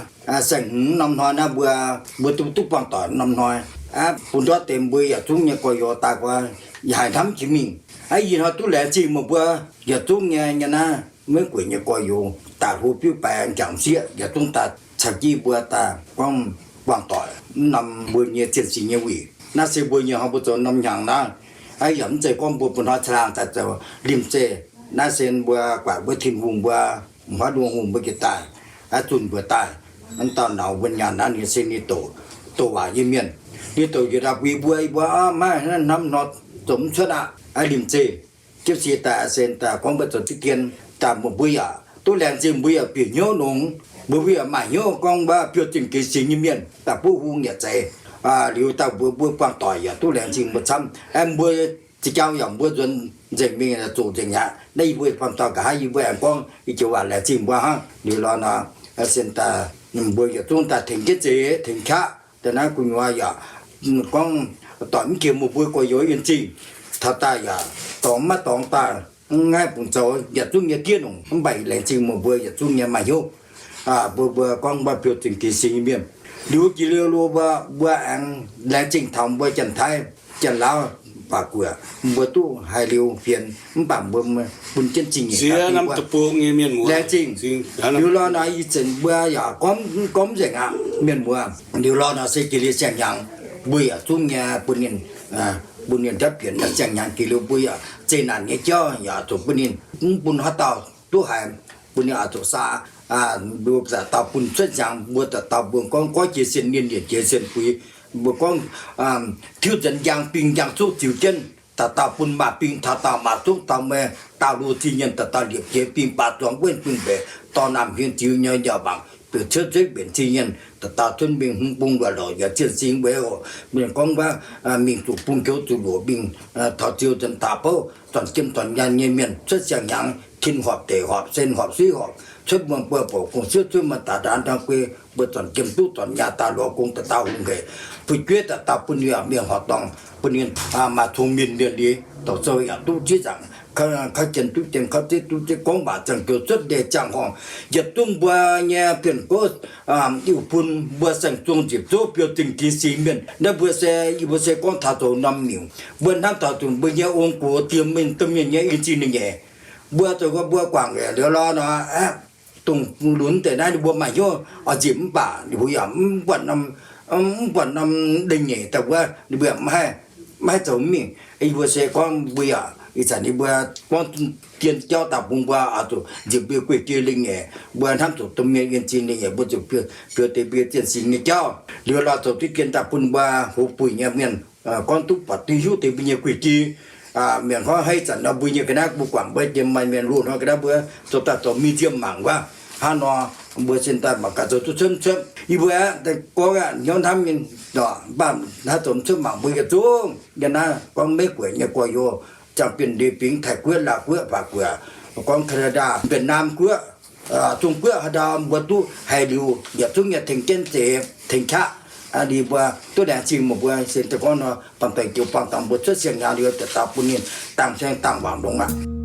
saeng-hmz norm hnoi naaiv mbuo, mbuo duqv duqv buangh doic norm hnoi aqv. Bungx ndortv deix mbuo yietc zungv nyei gorx-youz daaih guaax, yie haiz hnamv jiex mingh aqv. Ih hnoi duqv laengz zingh meih mbuo yietc zungv nyei, nyei naaiv Meiv Guoqv nyei gorx-youz daaih hlo biuv baengx jangc sieqv yietc zungv daaih caux jienv mbuo daaih gorngv buangh doic mv norm mbuo nyei zinh singx nyei wuic. Naaiv se mbuo nyei hnoi mbuo zoux norm hnyangx naaiv. Yaac mv zeiz gorngv mbuo bun hnoi caangh laangh daaih zoux limh zeih. Naaiv se mbuo guaatc mbuo Tin-Hungh mbuo, m'haav nduov hungh mbuo jiex daaih, zunh mbuo daaih. Mv dauh nauz mbuo nyaanh naaiv ninh se ninh douc, douc waac nyei mienh. Ninh douc njiec daaih mbuox mbuo, mbuo maiv hnamv nor zoux mv cuotv aqv. Limh zeih jienv sie daaih se daaih gorngv mbuo zoux diqv dien daaih, mbuo yaac duqv laengz zingh, mbuo yaac bieqc hnyouv longx, mbuo yaac maaih hnyouv gorngv mbuo biouv zingh gix singx nyei mienh daaih buov hung yaac zeiz. Liuz daaih mbuo, mbuo buangh doic yaac duqv laengz zingh mbuo camv. Aeqv, mbuo ziex jauv yaac mbuo nzuonx nzengc mingh zoqc nzengc aqv. Naaiv yie mbuo buangh doic nqa'haav yie mbuo aengx gorngv i joux waac laengz zingh mbuo hnangv. Liuz lorz nor, sin daaih mbuo yietc zungv daaih tengx jienv zeix tengx qaqv daaih naaiv gu'nyuoz yaac gorngv doic mv jiex meih mbuo gorx-youz yienh zingh. Taux daaih yaac dorngx maiv dorngx daaih, mv ngaih bungx zoux yietc zungv nyei diev nongc, mv baac laengz zingh meih mbuo yietc zungv nyei maaih hnyouv. Mbuo, mbuo gorngv mbuo biouv zingh gix singx nyei mienh. Liuz jiex liuz lo mbuo, mbuo aengx laengz zingh taux mbuo Janx-Taiv, Janx-Laauv, baac guoqv mbuo duqv haiz liuz fienx, mv baac mbuo bun jienv zingh nyeic. Laengz zingh. Liuz lorz nor ih zanc mbuo yaac gorngv, gorngv mv nzengc aqv mienh muoz. Liuz lorz nor se jiex liuz siang-hnyangx, mbuo yaac zungv nyei bun ninh, bun ninh ndapv bienx siang-hnyangx jiex liuz mbuo yaac zeqc naanc nyei jauv yaac zuqc bun ninh, mv bun haaix dauh duqv haiz, bun ninh oix zuqc saa, mbuo dauh dauh bun cuotv hnyangx, mbuo dauh dauh mbuo gorngv goiv jiex sin, ninh lienc jiex sin buix. Mbuo gorngv tiuv nzuonx njang bing njang zuqv ziux jienv, dauh dauh bun maaih bing taux dauh maaih zuqv dauh meih, daauh loz zingh nyienh dauh dauh liepc jiex bing baac zuangx wuonv bing mbeix, dorh naamh hmien ziux nyei nyauv mangc, bieqc cuotv zueiv mbenc zingh nyienh dauh dauh cuotv mingh hmz bung luoqc louc yaac zienh singx weic oc. Mienh gorngv wuov mingh zuqc bung joux zuqc luoqc mingh taux ziux nzuonx daaih bouv, zornc jiem zornc nyaanh nyei mienh cuotv siang-hnyangx, tin horpc deic horpc sen horpc suiv horpc, cuotv muonh buo bouc gong-siouv cuotv muonh daaih ndaanv ndorm guei, mbuo zornc jiem duqv zornc nyaanh daaih lorz gong dauh dauh hungh hec, fu'jueiv dauh dauh bun ninh mienh horqc dorngh, bun ninh maaih cong-mienh mienh liz, doqc sou yaac duqv zieqv nzaangc, kauv jien duqv jien, kauv zeiv duqv zeiv, gorngv waac ziangh joux cuotv ndeic ziangh horngh. Yietc zungv mbuo nyei bienh gouv, iu-bun mbuo saeng-zong nzipc zouv biouv zingh gix singx mienh naaiv mbuo se, yie mbuo se gorngv taux zoux norm miuc, mbuo hnamv taux zuqc mbuo nyei ong-gox diex mienh domh mienh nyei in-zinh ninh nyeic. Mbuo zoux mbuo guangc liuz lorz nor, dongh lunx deix naaiv ninh mbuo maaih hnyouv oix nzipc mv baac ninh mbuo yaac mv buatc norm, mv buatc norm lengh nyeic daaih wuov ninh mbuo yaac mv haih, mv haih zoux mingh. Yie mbuo se gorngv mbuo yaac ih zanc ninh mbuo gorngv dien jauv daaih bun mbuo oix zuqc nzipc mbuo gueiv jiex lengh nyeic, mbuo hnamv zuqc domh mienh in-zinh lengh nyeic mbuo zuqc biouv deix mbuo zienh singx nyei jauv. Liuz lorz zoux diqv dien daaih bun mbuo hoz buic nyei mienh gorngv duqv buatc duqv hiuv deix mbuo nyei gueiv jiex. Mienh gorngv hei zanc nor mbuo nyei ga'naaiv mbuo guangc mbuo jiem maaih mienh loz-hnoi ga'naaiv mbuo zoux daaih zoux museum mangc wuov. Hnangv nor mbuo sin daaih mangc gaax zoux duqv cuotv cuotv. Yie mbuo gorngv hnyouv hnamv mienh, mv baac hnangv zoux cuotv mangc mbuo yietc zungv nyei naaiv gorngv Meiv Guoqv nyei gorx-youz, ziangh bienh ndeic bingx Taiv Guoqv, Laauv Guoqv, Baac Guoqv, gorngv Canada, Việt Nam Guoqv, Zong Guoqv haaix ndau mbuo duqv haiz liuz yietc zungv nyei tengx jienv zeix tengx qaqv. Ninh mbuo duqv laengz zingh meih mbuo se daaih gorngv nor, dongh deix jiu-baang dangh mbuo cuotv siang-hnyangx liuz daaih dauh bun ninh dangh saeng dangh wangc longx aqv.